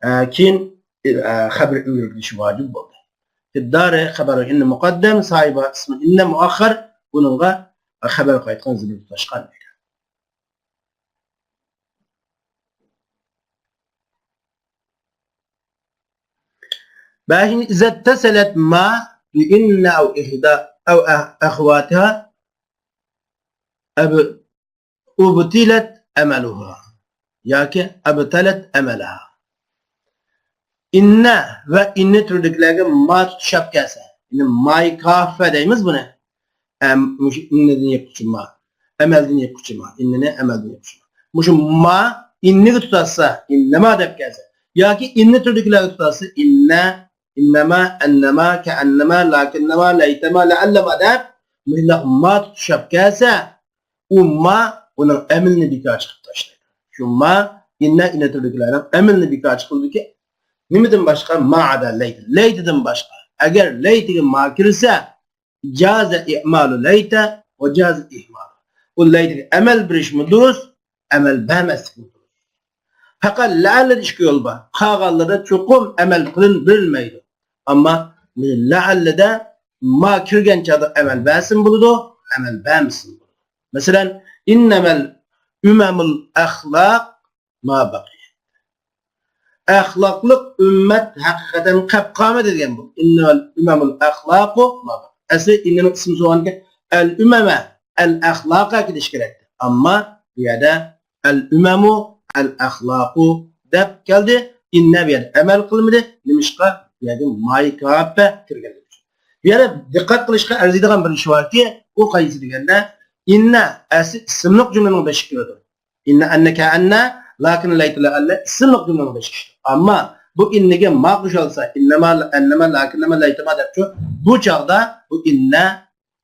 ئە، كېيىن، ئە، خەبەر ئىلگىرى كېلىشى ۋاجىپ بولدى. في الدار خبر إن مقدم، صاحبها اسم إن مؤخر، بۇنىڭغا خەبەر قايتقان زىمىر تۇتاشقان دەيدۇ. بەشىنچى، إذا اتصلت ما بإن أو إحدى أو أخواتها أب-، أبطلت عملها ياكى أبطلت عملها. ئىننە ۋە ئىننە تۈرىدىكىلەرگە ما تۇتىشىپ كەلسە، يەنى ماي كاپە دەيمىز بۇنى. ئەم، مۇشۇ ئىننىدىن يىققۇچى ما. ئەمەلدىن يىققۇچى ما. ئىننىنى ئەمەلدىن يىققۇچى ما. مۇشۇ ما ئىننىگە تۇتاشسا، ئىننەما دەپ كەلسە. ياكى ئىننە تۈرىدىكىلەرگە تۇتاشسا، ئىننە، ئىننەما، ئەننەما، كەئەننەما، لەكىننەما، لەيتەما، لەئەللەما دەپ، مۇشۇنداق ما تۇتۇشۇپ كەلسە، ئۇ ما ئۇنىڭ ئەمىلىنى بىكارچى قىلىپ تاشلايدۇ. شۇ ما، ئىننە، ئىننە تۈرىدىكىلەرنىڭ ئەمىلىنى بىكارچى قىلىدۇكى، نېمىدىن باشقا؟ ما ئەدا لەيتە. لەيتىدىن باشقا. ئەگەر لەيتىگە ما كىرسە، جازە ئىئمالۇ لەيتە ۋە جازە ئىھمالۇ. ئۇ لەيتىگە ئەمەل بېرىشمۇ دۇرۇس، ئەمەل بەرمەسلىكمۇ دۇرۇس. پەقەت لەئەللىدە ئىككى يول بار. قالغانلىرىدا چوقۇم ئەمەل قىلىن بېرىلمەيدۇ. ئەمما لەئەللىدە ما كىرگەن چاغدا ئەمەل بەرسىمۇ بولىدۇ، ئەمەل بەرمىسىمۇ بولىدۇ. مەسىلەن، إنما الأمم الأخلاق ما بقيت. ئەخلاقلىق ئۈممەت ھەقىقەتەن قېلىپ قالمىدى دېگەن بۇ. إنما الأمم الأخلاق ما بقيت. ئەسلى ئىننىنىڭ ئىسمى بولغانكەن، ئەل ئۈمەمە، ئەل ئەخلاقا كېلىش كېرەكتى. ئەمما بۇ يەردە ئەل ئۈمەمۇ، ئەل ئەخلاقۇ دەپ كەلدى. ئىننە بۇ يەردە ئەمەل قىلمىدى. نېمىشقا؟ بۇ يەردە ماي كاپە كىرگەنلىكى ئۈچۈن. بۇ يەردە دىققەت قىلىشقا ئەرزىيدىغان بىر ئىش باركى، ئۇ قايسى دېگەندە، ئىننە ئەسلى ئىسىملىق جۈملىنىڭ بېشىغا كېلىدۇ. ئىننە، ئەننە، كەئەننە، لەكىننە، لەيتە، لەئەللە ئىسىملىق جۈملىنىڭ بېشىغا كېلىدۇ. ئەمما بۇ ئىننىگە ما قوشۇلسا، ئىننەما، ئەننەما، لەكىننەما، لەيتەما دەپچۇ، بۇ چاغدا بۇ ئىننە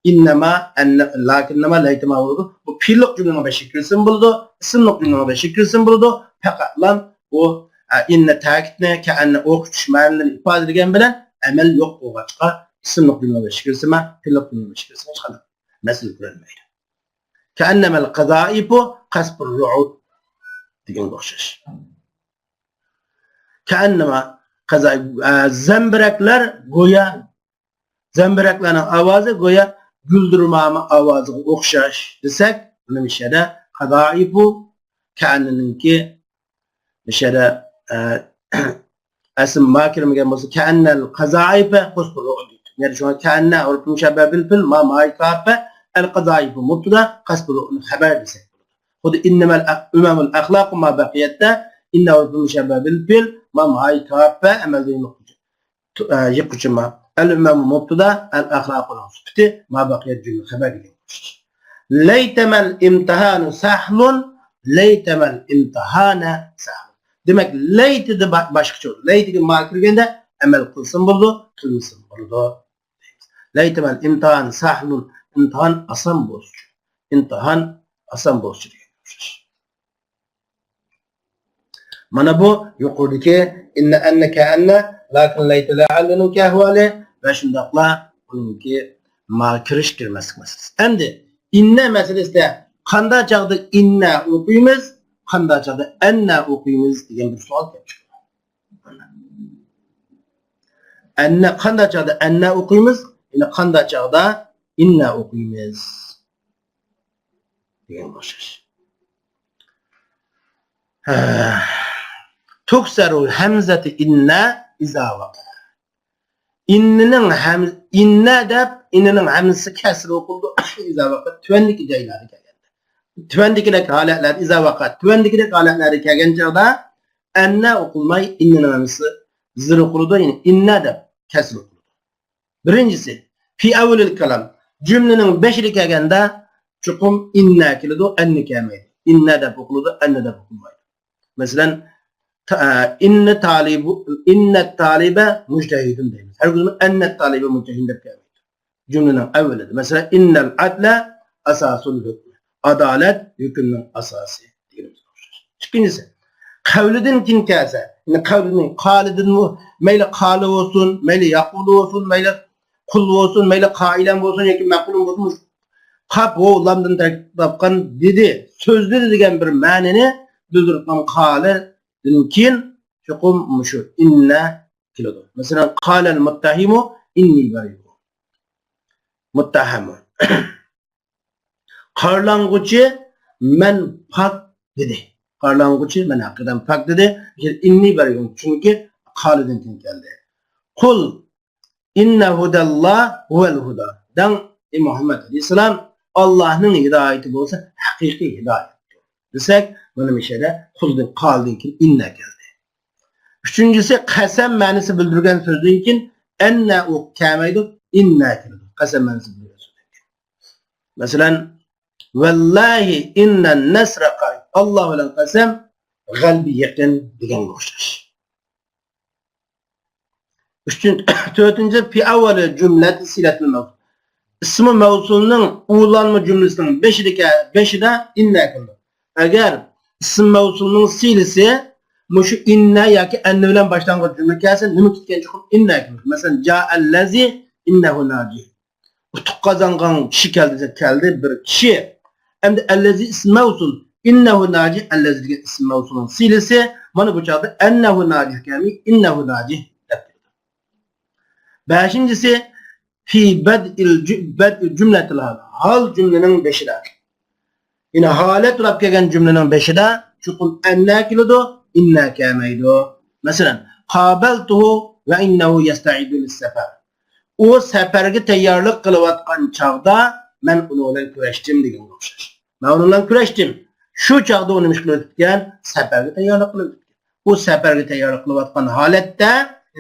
ئىننەما، ئەننە، لەكىننەما، لەيتەما بولىدۇ. بۇ پېئىللىق جۈملىنىڭ بېشىغا كىرسىمۇ بولىدۇ، ئىسىملىق جۈملىنىڭ بېشىغا كىرسىمۇ بولىدۇ. پەقەتلا بۇ، ئە، ئىننە تەكىتنى، كەئەننە ئوقۇتۇش مەنىلىرىنى ئىپادىلىگەن بىلەن ئەمەل يوق بولغاچقا، ئىسىملىق جۈملىنىڭ بېشىغا كىرسىمۇ، پېئىللىق جۈملىنىڭ بېشىغا كىرسىمۇ ھېچقانداق مەسىلە كۆرۈلمەيدۇ. كەئەننەمەل قەزائىپۇ قەسبۇر رۇئۇد دېگەنگە ئوخشاش. كەئەننەما قەزائىپ، ئە، زەمبىرەكلەر گويا زەمبىرەكلەرنىڭ ئاۋازى گويا گۈلدۈرمامە ئاۋازىغا ئوخشاش دېسەك، بۇنى مۇشۇ يەردە قەزائىپۇ كەئەننىنىڭكى مۇشۇ يەردە، ئە، ئەسلى ما كىرمىگەن بولسا، كەئەننەل قەزائىپە قەسبۇر رۇئۇد دەيدۇ. يەنى شۇڭا كەئەننە ھۇرۇپى مۇشەببەھە بىل پىل، ما ماي كاپە، ئەل قەزائىپۇ مۇبتەدا، قەسبۇر رۇئۇد خەبەر دېسەك بولىدۇ. خۇددى ئىننەمەل ئەخ-، ئۇمەمۇل ئەخلاقۇ ما بەقىيەتتە، ئىننە ھۇرۇپى مۇشەببەھە بىل پىل، ما ماي كاپە، ئەمەلدە يوق. ئە، يىققۇچى ما. ئەل ئۇمەمۇ مۇبتەدا، ئەل ئەخلاقۇنىڭ سۈپىتى، ما بەقىيەت جۈملە خەبەر دېگەن ئوخشاش. لەيتەمەل ئىمتىھانۇ سەھلۇن، لەيتەمەل ئىمتىھانە سەھلۇن. دېمەك، لەيتىدە با-، باشقىچە. لەيتىگە ما كىرگەندە ئەمەل قىلسىمۇ بولىدۇ، قىلمىسىمۇ بولىدۇ. لەيتەمەل ئىمتىھان سەھلۇن، ئىمتىھان ئاسان بولسۇن. ئىمتىھان ئاسان بولسۇن دېگەن ئوخشاش. مانا بۇ يۇقىرىدىكى ئىننە، ئەننە، كەئەننە، لەكىن، لەيتە، لەئەللىنىڭكى ئەھۋالى ۋە شۇنداقلا ئۇنىڭكى ما كىرىش كىرمەسلىك مەسىلىسى. ئەمدى ئىننە مەسىلىسىدە قانداق چاغدا ئىننە ئوقۇيمىز، قانداق چاغدا ئەننە ئوقۇيمىز دېگەن بىر سوئال كېلىپ چىقىدۇ. ئەننە، قانداق چاغدا ئەننە ئوقۇيمىز؟ يەنى قانداق چاغدا ئىننە ئوقۇيمىز دېگەنگە ئوخشاش. ھە. تۇكسەرۇ ھەمزەتى ئىننە ئىزا ۋەقە. ئىننىنىڭ ھەم-، ئىننە دەپ، ئىننىنىڭ ھەمزىسى كەسرە ئوقۇلىدۇ. ئىزا ۋەقە، تۆۋەندىكى جايلاردا كەلگەندە. تۆۋەندىكىدەك ھالەتلەر، ئىزا ۋەقە، تۆۋەندىكىدەك ھالەتلەردە كەلگەن چاغدا ئەننە ئوقۇلماي، ئىننىنىڭ ھەمزىسى زىر ئوقۇلىدۇ، يەنى ئىننە دەپ كەسرە ئوقۇلىدۇ. بىرىنچىسى، في أول الكلام، جۈملىنىڭ بېشىدا كەلگەندە چوقۇم ئىننە كېلىدۇ، ئەننە كەلمەيدۇ. ئىننە دەپ ئوقۇلىدۇ، ئەننە دەپ ئوقۇلمايدۇ. مەسىلەن، تا-، ئىننە تالىبۇ، ئىننە تالىبە مۇجتەھىدۇن دەيمىز. ھەرگىزمۇ ئەننە تالىبە مۇجتەھىدۇن دەپ كەلمەيدۇ. جۈملىنىڭ ئەۋۋىلىدە. مەسىلەن، ئىننەل ئەدلە ئاساسۇل ھۆكمى. ئادالەت ھۆكۈمنىڭ ئاساسى دېگىنىمىزگە ئوخشاش. ئىككىنچىسى، قەۋلىدىن كېيىن كەلسە، يەنى قەۋلىدىن، قالىدىنمۇ، مەيلى قالى بولسۇن، مەيلى يەقۇلى بولسۇن، مەيلى قۇل بولسۇن، مەيلى قائىلەن بولسۇن ياكى مەقۇلەن بولسۇن، مۇشۇ قاپ، ۋاۋ، لامدىن تەركىب تاپقان دېدى، سۆزلىدى دېگەن بىر مەنىنى بىلدۈرۈپ قالغان قالىدىن كېيىن چوقۇم مۇشۇ ئىننە كېلىدۇ. مەسىلەن، قالەل مۇتتەھىمۇ ئىننى بەرىئۇن. مۇتتەھەمۇ. قارلانغۇچى مەن پاك دېدى. قارلانغۇچى مەن ھەقىقەتەن پاك دېدى. ئىننى بەرىئۇن، چۈنكى قالىدىن كېيىن كەلدى. قۇل ئىننە ھۇدەللا ھۇۋەل ھۇدا. دەڭ، ئى مۇھەممەد ئەلەيھىسسالام، ئاللاھنىڭ ھىدايىتى بولسا ھەقىقىي ھىدايەتتۇر دېسەك، مانا مۇشۇ يەردە قۇلدىن، قالدىن كېيىن ئىننە كەلدى. ئۈچىنچىسى، قەسەم مەنىسى بىلدۈرگەن سۆزدىن كېيىن ئەننە ئۇ كەلمەيدۇ، ئىننە كېلىدۇ. قەسەم مەنىسى بىلدۈرگەن سۆزدىن كېيىن. مەسىلەن، ۋەللاھى ئىننەن نەسرە قەرىب. ئاللا بىلەن قەسەم، غەلىبە يېقىن دېگەنگە ئوخشاش. ئۈچىنچى، تۆتىنچى، في أول جملة صلة الموصول. ئىسمى مەۋسۇلنىڭ ئۇلانما جۈملىسىنىڭ بېشىدىكى، بېشىدا ئىننە كېلىدۇ. ئەگەر ئىسم مەۋسۇلنىڭ سىلىسى مۇشۇ ئىننە ياكى ئەننە بىلەن باشلانغان جۈملە كەلسە، نېمە كەتكەن چوقۇم ئىننە كېلىدۇ. مەسىلەن، جائەللەزى ئىننەھۇ ناجى. ئۇتۇق قازانغان كىشى كەلدى دېسەك، كەلدى بىر كىشى. ئەمدى ئەللەزى ئىسم مەۋسۇل. ئىننەھۇ ناجى، ئەللەزى دېگەن ئىسم مەۋسۇلنىڭ سىلىسى. مانا بۇ چاغدا ئەننەھۇ ناجى كەلمەي، ئىننەھۇ ناجى دەپ كېلىدۇ. بەشىنچىسى، في بدء الج-، بدء جملة الحال. ھال جۈملىنىڭ بېشىدا. يەنى ھالەت بولاپ كەلگەن جۈملىنىڭ بېشىدا چوقۇم ئەننە كېلىدۇ، ئىننە كەلمەيدۇ. مەسىلەن، قابلته وإنه يستعد للسفر. ئۇ سەپەرگە تەييارلىق قىلىۋاتقان چاغدا مەن ئۇنىڭ بىلەن كۆرۈشتۈم دېگەنگە ئوخشاش. مەن ئۇنىڭ بىلەن كۆرۈشتۈم. شۇ چاغدا ئۇ نېمە ئىش قىلىۋېتىپتىكەن؟ سەپەرگە تەييارلىق قىلىۋېتىپتىكەن. ئۇ سەپەرگە تەييارلىق قىلىۋاتقان ھالەتتە،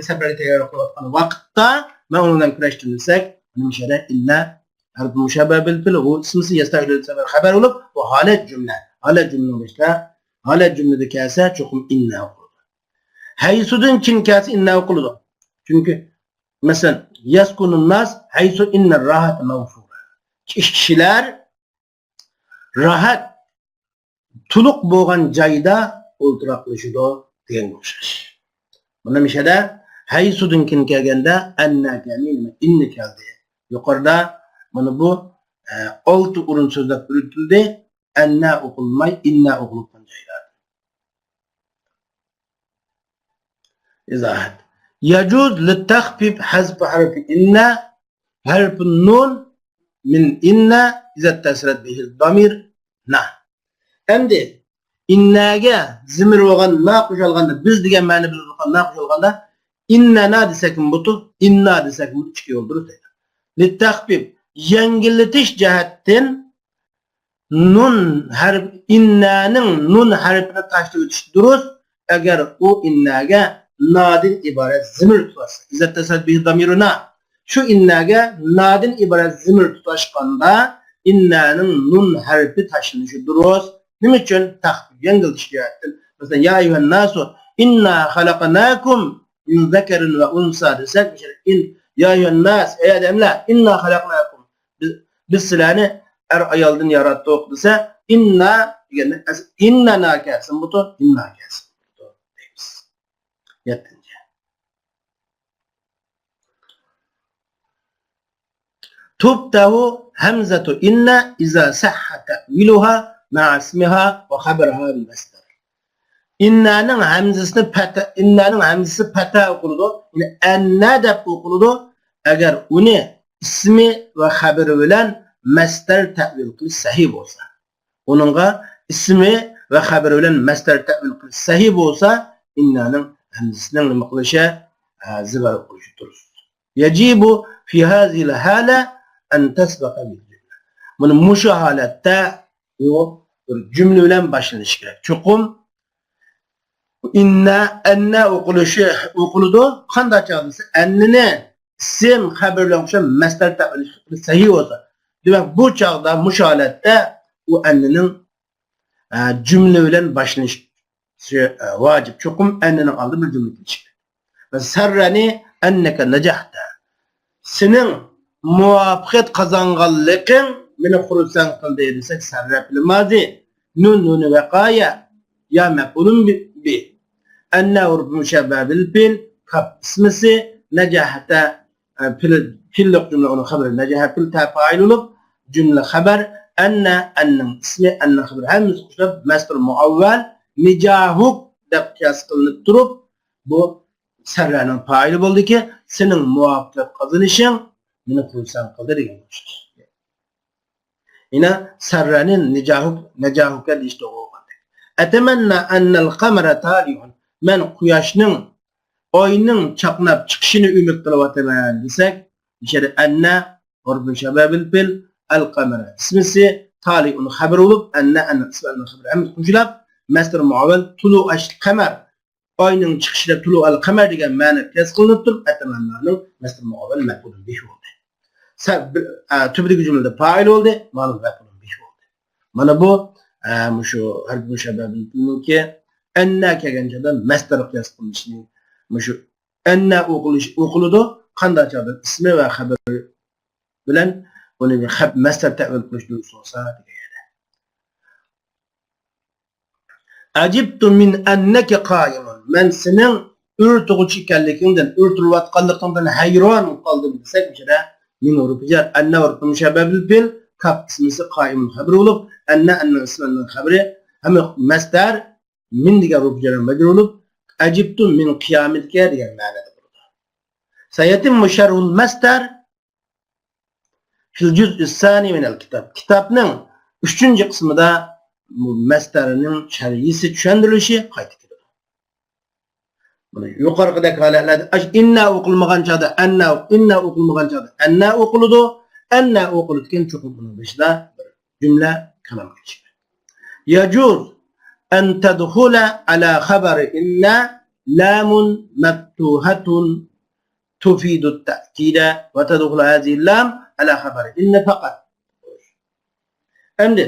سەپەرگە تەييارلىق قىلىۋاتقان ۋاقىتتا مەن ئۇنىڭ بىلەن كۆرۈشتۈم دېسەك، مۇشۇ يەردە ئىننە ھەرپى مۇشەببەھ بىل پېئىل، ئۇ ئىسمىسى يەستەئىدۇ دېسە خەۋەر بولۇپ، بۇ ھالەت جۈملە. ھالەت جۈملىنىڭ بېشىدا، ھالەت جۈملىدە كەلسە چوقۇم ئىننە ئوقۇلىدۇ. ھەيسۇدىن كېيىن كەلسە ئىننە ئوقۇلىدۇ. چۈنكى، مەسىلەن، يەسكۇنۇن ناس ھەيسۇ ئىننەر راھەتە مەۋفۇرە. كىشىلەر راھەت، تولۇق بولغان جايدا ئولتۇراقلىشىدۇ دېگەنگە ئوخشاش. مانا مۇشۇ يەردە ھەيسۇدىن كېيىن كەلگەندە ئەننە كەلدى، ئىننە كەلدى. يۇقىرىدا مانا بۇ، ئە، ئالتە ئورۇن سۆزلەپ ئۆتۈلدى. ئەننە ئوقۇلماي، ئىننە ئوقۇلۇپ قالغان جايلار. ئىزاھات. يجوز للتخفيف حذف حرف إن، حرف النون من إن إذا اتصلت به الضمير نا. ئەمدى ئىننەگە زىمىر بولغان نا قوشۇلغاندا، بىز دېگەن مەنە بىلدۈرىدىغان نا قوشۇلغاندا، ئىننەنا دېسەكمۇ بولىدۇ، ئىننا دېسەكمۇ بولىدۇ، ئىككى يول دۇرۇس دەيدۇ. للتخفيف، يەڭگىللىتىش جەھەتتىن نۇن ھەرپ، ئىننەنىڭ نۇن ھەرپىنى تاشلىۋېتىش دۇرۇس، ئەگەر ئۇ ئىننەگە نادىن ئىبارەت زىمىر تۇتاشسا. إذا اتصلت به الضمير نا. شۇ ئىننەگە نادىن ئىبارەت زىمىر تۇتاشقاندا، ئىننەنىڭ نۇن ھەرپى تاشلىنىشى دۇرۇس. نېمە ئۈچۈن؟ تەخفىف، يەڭگىلتىش جەھەتتىن. مەسىلەن، يا أيها الناس إنا خلقناكم من ذكر وأنثى دېسەك، مۇشۇ يەردە ئىن، يا أيها الناس، ئەي ئادەملەر، إنا خلقناكم، بىز، بىز سىلەرنى ئەر ئايالدىن ياراتتۇق دېسە، ئىننا دېگەندە، ئەس-، ئىننەنا كەلسىمۇ بولىدۇ، ئىننا كەلسىمۇ بولىدۇ دەيمىز. يەتتىنچى. تفتح همزة إن إذا صح تأويلها مع اسمها وخبرها بالمصدر. ئىننانىڭ ھەمزىسىنى پەتە، ئىننانىڭ ھەمزىسى پەتە ئوقۇلىدۇ. يەنى ئەننە دەپ ئوقۇلىدۇ. ئەگەر ئۇنى ئىسمى ۋە خەبىرى بىلەن مەسدەر تەئۋىل قىلىش سەھىھ بولسا. ئۇنىڭغا ئىسمى ۋە خەبىرى بىلەن مەسدەر تەئۋىل قىلىش سەھىھ بولسا، ئىننانىڭ ھەمزىسىنىڭ نېمە قىلىشى؟ ھە، زىبار ئوقۇلۇشى دۇرۇس. يجب في هذه الحالة أن تسبق بالجملة. مانا مۇشۇ ھالەتتە ئۇ بىر جۈملە بىلەن باشلىنىشى كېرەك. چوقۇم ئىننا، ئەننە ئوقۇلۇشى، ئوقۇلىدۇ. قانداق چاغدا دېسە، ئەننىنى ئىسىم، خەبەر بىلەن قوشۇپ مەسدەر تەئۋىل قىلىش سەھىھ بولسا. دېمەك، بۇ چاغدا، مۇشۇ ھالەتتە ئۇ ئەننىنىڭ، ئە، جۈملە بىلەن باشلىنىشى، ئە، ۋاجىپ. چوقۇم ئەننىنىڭ ئالدىدا بىر جۈملە كېلىشى كېرەك. سەررەنى ئەننەكە نەجەھتە. سېنىڭ مۇۋەپپەقىيەت قازانغانلىقىڭ مېنى خۇرسەن قىلدى دېسەك، سەررە پېئىل مازى، نۇن نۇنى ۋىقايە، يا مەپئۇلۇن بى، بى. ئەننە ھۇرۇپى مۇشەببەھە بىل پېئىل، كاپ ئىسمىسى، نەجەھتە، ئە، پېئىل، پېئىللىق جۈملە ئۇنىڭ خەبىرى، نەجەھە پېئىل تە پائىل بولۇپ، جۈملە خەبەر، ئەننە، ئەننىڭ ئىسمى، ئەننىڭ خەبىرى ھەممىسى قوشۇلۇپ، مەسدەر مۇئەۋۋەل، نىجاھۇك دەپ قىياس قىلىنىپ تۇرۇپ، بۇ سەررەنىڭ پائىلى بولدىكى، سېنىڭ مۇۋەپپەقىيەت قازىنىشىڭ مېنى خۇرسەن قىلدى دېگەن ئوخشاش. يەنە سەررەنى نىجاھۇك، نەجاھۇكە دېيىش توغرا بولغاندەك. ئەتەمەننا ئەننەل قەمەرە تالىئۇن. مەن قۇياشنىڭ، ئاينىڭ چاقناپ چىقىشىنى ئۈمىد قىلىۋاتىمەن دېسەك، مۇشەدە ئەننە ھۇرۇپى مۇشەببەھە بىل پېئىل، ئەل قەمەرە ئىسمىسى، تالىئۇن خەبىرى بولۇپ، ئەننە، ئەننە ئىسمى، ئەننە خەبىرى ھەممىسى قوشۇلۇپ، مەسدەر مۇئەۋۋەل، تۇلۇئەش قەمەر. ئاينىڭ چىقىشىدا تۇلۇئەل قەمەر دېگەن مەنە قىياس قىلىنىپ تۇرۇپ، ئەتەمەننانىڭ مەسدەر مۇئەۋۋەل مەپئۇلۇن بىھ بولدى. سە-، بىر، ئە، تۈپىدىكى جۈملىدە پائىل بولدى، مانا مەپئۇلۇن بىھ بولدى. مانا بۇ، ئە، مۇشۇ ھەرپى مۇشەببەھىنىڭكى ئەننە كەلگەن چاغدا مەسدەر قىياس قىلىنىشىنى، مۇشۇ ئەننە ئوقۇلۇش، ئوقۇلىدۇ. قانداق چاغدا ئىسمى ۋە خەبىرى بىلەن ئۇنى بىر خەپ-، مەسدەر تەئۋىل قىلىش دۇرۇس بولسا دېگەن يەردە. ئەجىبتۇ مىن ئەننەكە قائىمۇن. مەن سېنىڭ ئۆرە تۇغۇچى ئىكەنلىكىڭدىن، ئۆرە تۇرۇۋاتقانلىقىڭدىن ھەيران قالدىم دېسەك، مۇشۇدە مىن ھۇرۇپى جەر، ئەننە ھۇرۇپى مۇشەببەھە بىل پېئىل، كاپ ئىسمىسى قائىمۇن خەبىرى بولۇپ، ئەننە، ئەننە ئىسمى، ئەننە خەبىرى، ھەم مەسدەر، مىن دېگەن ھۇرۇپى جەر مەجرۇر بولۇپ، ئەجىبتۇ مىن قىيامىكە دېگەن مەنىدە بولىدۇ. سەيەتىممۇ شەرھۇل مەسدەر فىل جۇزئىس سانى مىنەل كىتاب. كىتابنىڭ ئۈچىنچى قىسمىدا بۇ مەسدەرنىڭ شەرھىسى، چۈشەندۈرۈلۈشى قايتا كېلىدۇ. بۇنى يۇقىرىقىدەك ھالەتلەردە ئاش-، ئىننا ئوقۇلمىغان چاغدا ئەننا، ئىننا ئوقۇلمىغان چاغدا ئەننا ئوقۇلىدۇ. ئەننا ئوقۇلىدىكەن، چوقۇم ئۇنىڭ بېشىدا بىر جۈملە كالام كېلىشى كېرەك. يجوز أن تدخل على خبر إن لام مفتوحة تفيد التأكيد وتدخل هذه اللام على خبر إن فقط. ئەمدى،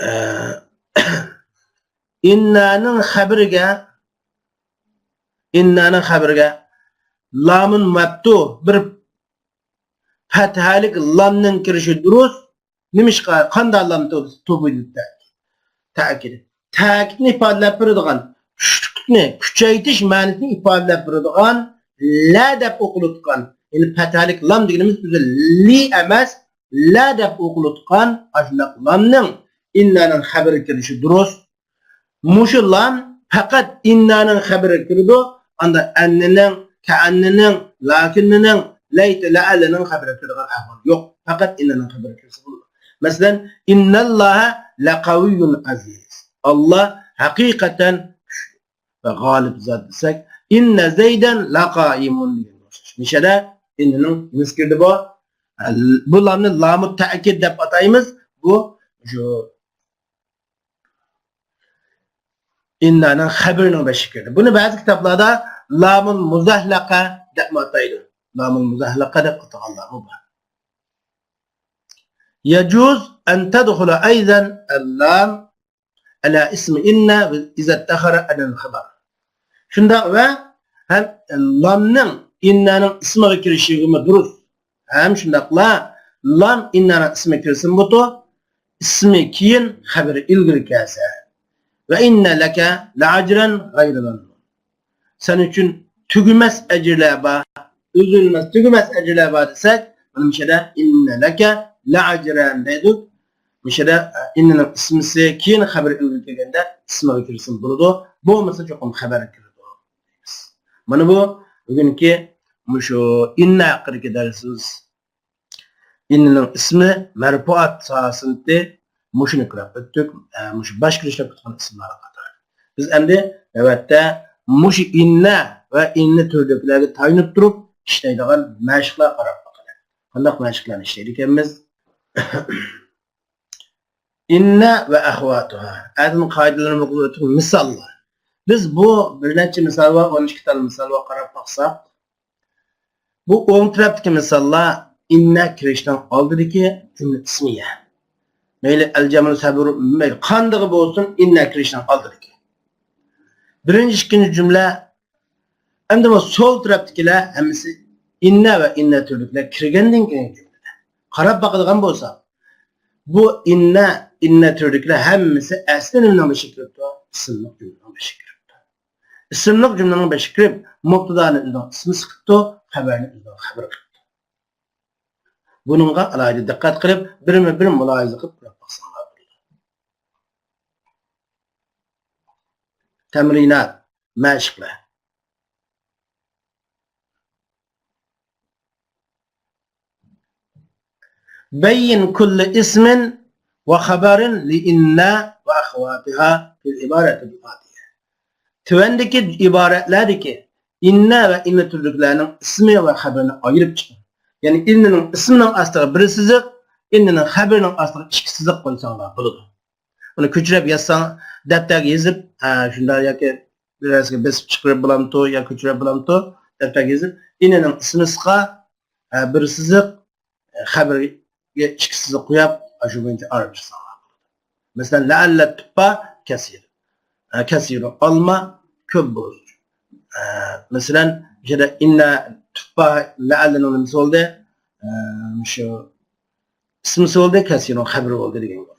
ئە، ئىننانىڭ خەبىرىگە، ئىننانىڭ خەبىرىگە لامۇن مەپتۇ، بىر پەتھەلىك لامنىڭ كىرىشى دۇرۇس. نېمىشقا؟ قانداق لام تۇ-، تۇبىدۇ تەكىد. تەكىد. تەكىدنى ئىپادىلەپ بېرىدىغان، كۈچلۈكلۈكنى، كۈچەيتىش مەنىسىنى ئىپادىلەپ بېرىدىغان لە دەپ ئوقۇلىدىغان، يەنى پەتھەلىك لام دېگىنىمىز ئۆزى لى ئەمەس، لە دەپ ئوقۇلىدىغان ئاشۇنداق لامنىڭ ئىننانىڭ خەبىرى كىرىشى دۇرۇس. مۇشۇ لام پەقەت ئىننانىڭ خەبىرىگە كىرىدۇ. ئاندا ئەننىنىڭ، كەئەننىنىڭ، لەكىننىنىڭ، لەيتە، لەئەللىنىڭ خەبىرىگە كىرىدىغان ئەھۋال يوق. پەقەت ئىننانىڭ خەبىرىگە كىرسە بولىدۇ. مەسىلەن، ئىنناللاھە لەقەۋىييۇن ئەزىز. ئاللا ھەقىقەتەن كۈچلۈك ۋە غالىب زات دېسەك، ئىننە زەيدەن لەقائىمۇن دېگەن ئوخشاش. مىشەدە ئىننىنىڭ نېمىسى كىردى بۇ؟ بۇ لامنى لامۇ تەئكىد دەپ ئاتايمىز. بۇ شۇ ئىننانىڭ خەبىرىنىڭ بېشىغا كىردى. بۇنى بەزى كىتابلاردا لامۇل مۇزەھلەقە دەپمۇ ئاتايدۇ. لامۇل مۇزەھلەقە دەپ ئاتىغانلارمۇ بار. يجوز أن تدخل أيضا اللام على اسم إن إذا اتخر عن الخبر. شۇنداق ۋە ھەم لامنىڭ ئىننانىڭ ئىسمىغا كىرىشىگىمۇ دۇرۇس. ھەم شۇنداقلا لام ئىننانىڭ ئىسمىگە كىرسىمۇ بولىدۇ، ئىسمى كېيىن، خەبىرى ئىلگىرى كەلسە. ۋە ئىننە لەكە لەئەجرەن غەيرە مەمنۇن. سەن ئۈچۈن تۈگىمەس ئەجىرلەر بار، ئۈزۈلمەس، تۈگىمەس ئەجىرلەر بار دېسەك، مانا مۇشۇ يەردە ئىننە لەكە لەئەجرەن دەيدۇ. مۇشۇ يەردە ئىننىنىڭ ئىسمىسى كېيىن خەبەر ئىلگىرى كەلگەندە ئىسمىغا كىرسىمۇ بولىدۇ. بولمىسا چوقۇم خەبەرگە كىرىدۇ. مانا بۇ بۈگۈنكى مۇشۇ ئىننە ھەققىدىكى دەرسىمىز. ئىننىنىڭ ئىسمى مەرپۇئات ساھەسىنى مۇشۇنى كۆرۈپ ئۆتتۇق. ئە، مۇشۇ باش كۆرۈشلەپ ئۆتكەن ئىسىملار قاتارى. بىز ئەمدى نۆۋەتتە مۇشۇ ئىننە ۋە ئىننە تۈرىدىكىلەرگە تايىنىپ تۇرۇپ ئىشلەيدىغان مەشىقلەرگە قاراپ باقايلى. قانداق مەشىقلەرنى ئىشلەيدىكەنمىز؟ ئىننە ۋە ئەخۋاتۇھا. ئەدىن قائىدىلىرىنى ئوقۇپ ئۆتتۇق. مىساللار. بىز بۇ بىر نەچچە مىسال بار، ئون ئىككى تال مىسال بار، قاراپ باقساق، بۇ ئوڭ تەرەپتىكى مىساللار ئىننە كىرىشنىڭ ئالدىدىكى جۈملە ئىسمىيە. مەيلى ئەلجەملۇ سەبۇر، مەيلى قاندىقى بولسۇن، ئىننە كىرىشنىڭ ئالدىدىكى. بىرىنچى، ئىككىنچى جۈملە، ئەمدى بۇ سول تەرەپتىكىلەر ھەممىسى ئىننە ۋە ئىننە تۈرىدىكىلەر كىرگەندىن كېيىنكى جۈملىدە. قاراپ باقىدىغان بولساق، بۇ ئىننە، ئىننە تۈرىدىكىلەر ھەممىسى ئەسلى نېمىنىڭ بېشىغا كىرىپتۇ؟ ئىسىملىق جۈملىنىڭ بېشىغا كىرىپتۇ. ئىسىملىق جۈملىنىڭ بېشىغا كىرىپ، مۇبتادانى ئۆزىنىڭ ئىسمىسى قىپتۇ، خەبەرنى ئۆزىنىڭ خەبىرى قىپتۇ. بۇنىڭغا ئالاھىدە دىققەت قىلىپ، بىرمۇ بىر مۇلاھىزە قىلىپ كۆرۈپ باقساڭلار بولىدۇ. تەمرىنات، مەشىقلەر. بين كل اسم وخبر لإن وأخواتها في العبارة الآتية. تۆۋەندىكى ئىبارەتلەردىكى ئىننە ۋە ئىننە تۈرىدىكىلەرنىڭ ئىسمى ۋە خەبىرىنى ئايرىپ چىقىڭ. يەنى ئىننىنىڭ ئىسمىنىڭ ئاستىغا بىر سىزىق، ئىننىنىڭ خەبىرىنىڭ ئاستىغا ئىككى سىزىق قويساڭلار بولىدۇ. ئۇنى كۆچۈرۈپ يازساڭ، دەپتەرگە يېزىپ، ئە، شۇنداق ياكى بىر نەرسىگە بېسىپ چىقىرىپ بولامتۇ يا كۆچۈرۈپ بولامتۇ، دەپتەرگە يېزىپ، ئىننىنىڭ ئىسمىسىغا، ئە، بىر سىزىق، ئە، خەبەرگە ئىككى سىزىق قويۇپ، ئاشۇ بويىچە ئايرىپ چىقساڭلار بولىدۇ. مەسىلەن، لەئەللە تۇپپا كەسىر. ئە، كەسىر ئالما كۆپ بولىدۇ. ئە، مەسىلەن، بۇ يەردە ئىننە تۇپپا لەئەللىنىڭ نېمىسى بولدى؟ ئە، مۇشۇ ئىسمىسى بولدى، كەسىرنىڭ خەبىرى بولدى دېگەن گەپ.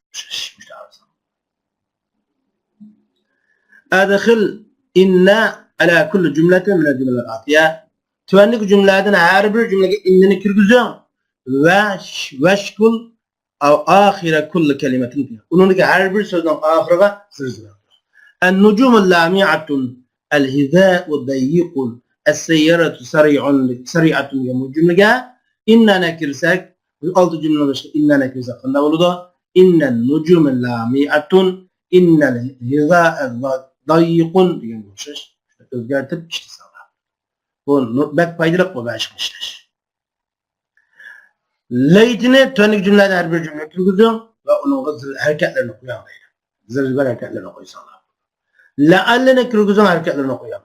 ئەدخىل ئىننە ئەلا كۇللى جۈملەتىن مىنەل جۈمەلىل ئاتىيە. تۆۋەندىكى جۈملىلەردىن ھەر بىر جۈملىگە ئىننىنى كىرگۈزۈڭ. ۋە، ۋەشكۇل ئاۋ ئاخىرە كۇللى كەلىمەتىن. ئۇنىڭدىكى ھەر بىر سۆزنىڭ ئاخىرىغا زىر زىر. ئەن نۇجۇمۇ لامىئەتۇن، ئەل ھىزائۇ دەييىقۇن، ئەس سەييارەتۇ سەرىئۇن، سەرىئەتۇن دېگەن بۇ جۈملىگە ئىننەنى كىرسەك، بۇ ئالتە جۈملىنىڭ ئىچىدە ئىننەنى كىرسەك قانداق بولىدۇ؟ ئىننەن نۇجۇمۇ لامىئەتۇن، ئىننەل ھىزائە دەييىقۇن دېگەنگە ئوخشاش. ئۆزگەرتىپ ئىشلىسەڭلار. بۇ نۇ-، بەك پايدىلىق بۇ مەشىقنى ئىشلەش. لەيتىنى تۆۋەندىكى جۈملىلەردىن ھەر بىر جۈملىگە كىرگۈزۈڭ ۋە ئۇنىڭغا زىر ھەرىكەتلىرىنى قويۇڭ دەيدۇ. زىر زىبەر ھەرىكەتلىرىنى قويساڭلار. لەئەللىنى كىرگۈزۈڭ، ھەرىكەتلىرىنى قويۇڭ.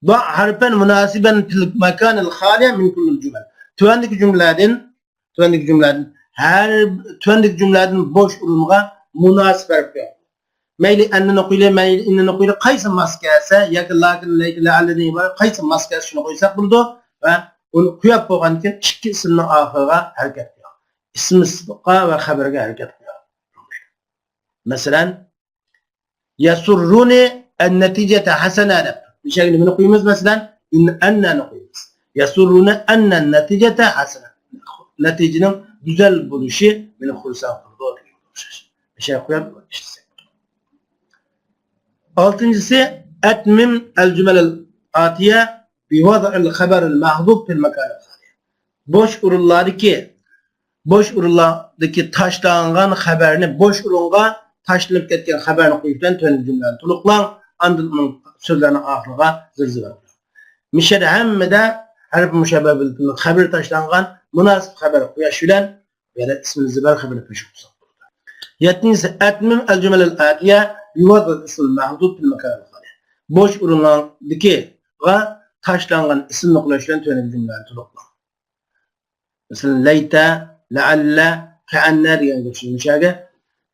ضع حرفا مناسبا في المكان الخالي من كل الجمل. تۆۋەندىكى جۈملىلەردىن، تۆۋەندىكى جۈملىلەردىن ھەر، تۆۋەندىكى جۈملىلەردىن بوش ئورۇنغا مۇناسىپ ھەرپ قويۇڭ. مەيلى ئەننىنى قويۇلى، مەيلى ئىننىنى قويۇلى، قايسى ماس كەلسە ياكى لەكىن، لەيتە، لەئەللىدىن ئىبارەت قايسى ماس كەلسە شۇنى قويساق بولىدۇ. ۋە ئۇنى قويۇپ بولغاندىن كېيىن ئىككى ئىسىمنىڭ ئاخىرىغا ھەرىكەت قىلىڭ. ئىسمىسىغا ۋە خەبىرىگە ھەرىكەت قىلىڭ. مەسىلەن، يسرني النتيجة حسنة دەپ. مۇشۇ يەرگە نېمىنى قويىمىز مەسىلەن؟ ئىن-، ئەننەنى قويىمىز. يسرني أن النتيجة حسنة. نەتىجىنىڭ گۈزەل بولۇشى مېنى خۇرسەن قىلىدۇ دېگەنگە ئوخشاش. مۇشۇ يەرگە قويۇپ ئىشلىسەك. ئالتىنچىسى، أتمم الجمل الآتية بوضع الخبر المحذوف في المكان الخالي. بوش ئورۇنلاردىكى، بوش ئورۇنلاردىكى تاشلانغان خەۋەرنى، بوش ئورۇنغا تاشلىنىپ كەتكەن خەۋەرنى قويۇش بىلەن تۆۋەندىكى جۈملىلەرنى تولۇقلاڭ. ئاندىن ئۇنىڭ سۆزلەرنىڭ ئاخىرىغا زىر زىبەر قويۇڭ. مۇشۇ يەردە ھەممىدە ھەرپ مۇشەببە بىل خەۋىرى تاشلانغان، مۇناسىپ خەۋەر قويۇش بىلەن يەنە ئىسمىل زىبەر خەۋىرىنى پېشىن قىلساق بولىدۇ. يەتتىنچىسى، أتمم الجمل الآتية بوضع الاسم المحذوف في المكان الخالي. بوش ئورۇنلاردىكىغا تاشلانغان ئىسىمنى قويۇش بىلەن تۆۋەندىكى جۈملىلەرنى تولۇقلاڭ. مەسىلەن، لەيتە، لەئەللە، كەئەننە دېگەنگە ئوخشاش. مۇشۇ يەرگە،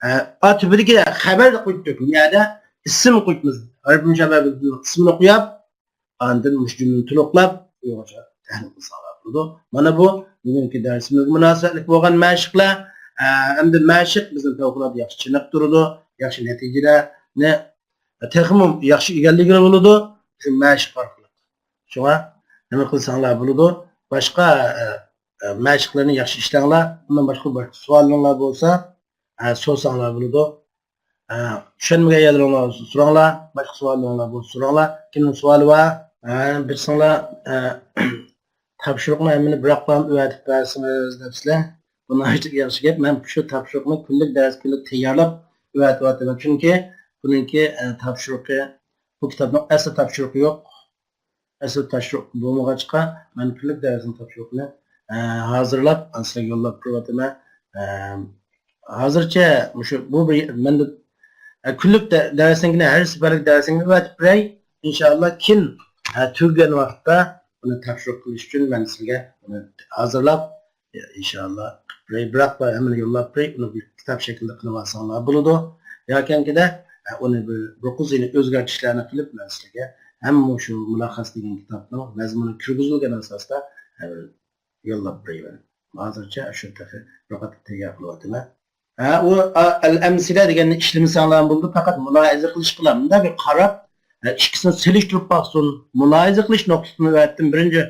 ئە، ئا تۈپىدىكى خەۋەرنى قويۇپ تۆكۈڭ. يەردە ئىسىم قويۇپمىز. ھەرپ مۇشەببە بىل ئىسمىنى قويۇپ، ئاندىن مۇشۇ جۈملىنى تولۇقلاپ، ئۇيغۇرچە تەھرىر قىلساڭلار بولىدۇ. مانا بۇ بۈگۈنكى دەرسىمىزگە مۇناسىۋەتلىك بولغان مەشىقلەر. ئە، ئەمدى مەشىق بىزنى پەۋقۇلئاددە ياخشى چېنىقتۇرىدۇ، ياخشى نەتىجىلەرنى تېخىمۇ ياخشى ئىگىلىگىلى بولىدۇ شۇ مەشىق ئارقىلىق. شۇڭا نېمە قىلساڭلار بولىدۇ، باشقا، ئە، ئە، مەشىقلەرنى ياخشى ئىشلەڭلار. ئۇندىن باشقا، باشقا سوئالىڭلار بولسا، ئە، سورىساڭلار بولىدۇ. ئە، چۈشەنمىگەن يەرلىرىڭلار بولسا سوراڭلار، باشقا سوئاللىرىڭلار بولسا سوراڭلار. كىمنىڭ سوئالى بار؟ ئە، بىرسىڭلار، ئە، تاپشۇرۇقنى ھەممىنى بىراقلا ئەۋەتىپ بەرسىڭىز دەپسىلەر. بۇ ناھايىتى ياخشى گەپ. مەن شۇ تاپشۇرۇقنى كۈنلۈك دەرس كۈنلۈك تەييارلاپ ئەۋەتىۋاتىمەن. چۈنكى بۇنىڭكى، ئە، تاپشۇرۇقى، بۇ كىتابنىڭ ئەسلى تاپشۇرۇقى يوق. ئەسلى تاپشۇرۇق بولمىغاچقا، مەن كۈنلۈك دەرسنىڭ تاپشۇرۇقىنى، ئە، ھازىرلاپ، ئە، سىلەرگە يوللاپ بېرىۋاتىمەن. ئە، ھازىرچە مۇشۇ، بۇ بىر مەندە، ئە، كۈنلۈك دە-، دەرسنىڭكىنى، ھەر سەپەرلىك دەرسنىڭكىنى ئەۋەتىپ بېرەي. ئىنشائاللا، كېيىن، ئە، تۈگىگەن ۋاقىتتا ئۇنى تاپشۇرۇق قىلىش ئۈچۈن مەن سىزگە ئۇنى ھازىرلاپ، ئىنشائاللا، قىلىپ بېرەي. بىراق، ھەممىنى يوللاپ بېرەي. ئۇنى بىر كىتاب شەكلىدە قىلىۋالساڭلار بولىدۇ. ياكەنكىدە، ئە، ئۇنى بىر، بىر قىز يەنە ئۆزگەرتىشلەرنى قىلىپ، مەن سىزگە ھەم مۇشۇ مۇلەخەس دېگەن كىتابنىڭ مەزمۇنى كىرگۈزۈلگەن ئاساستا، ئە، يوللاپ بېرەيمەن. ھازىرچە شۇ تېخى بىر قېتىم تەييار قىلىۋاتىمەن. ھە، ئۇ، ئا، ئەل ئەمسىلە دېگەننى ئىشلىمىسەڭلار بولدى، پەقەت مۇلاھىزە قىلىشقىلا، مۇنداق بىر قاراپ، ھە، ئىككىسىنى سېلىشتۇرۇپ باقسۇن. مۇلاھىزە قىلىش نۇقتىسىدىن ئەۋەتتىم. بىرىنچى،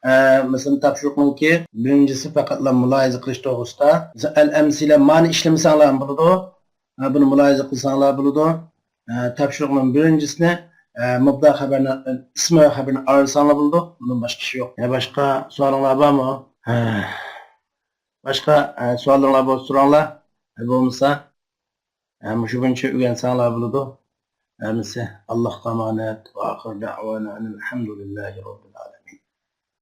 ھە، مەسىلەن، تاپشۇرۇقنىڭكى بىرىنچىسى پەقەتلا مۇلاھىزە قىلىش توغرىسىدا. مەسىلەن، ئەل ئەمسىلە مانى ئىشلىمىسەڭلار بولىدۇ. ھە، بۇنى مۇلاھىزە قىلساڭلار بولىدۇ. ھە، تاپشۇرۇقنىڭ بىرىنچىسىنى، ھە، مۇبتەدا خەۋەرنى، ئىسمى ۋە خەۋىرىنى ئايرىساڭلار بولىدۇ. بۇندىن باشقا ئىش يوق. يا باشقا سوئالىڭلار بارمۇ؟ ھە. باشقا، ئە، سوئاللىرىڭلار بولسا سوراڭلار. ئە، بولمىسا، ئە، مۇشۇ بويىچە ئۆگەنسەڭلار بولىدۇ. ھەممىسى ئاللاھقا ئامانەت. ۋە ئاخىر دەئۋانا ئەنىل ھەمدۇلىللاھى رەببىل ئالەمىن.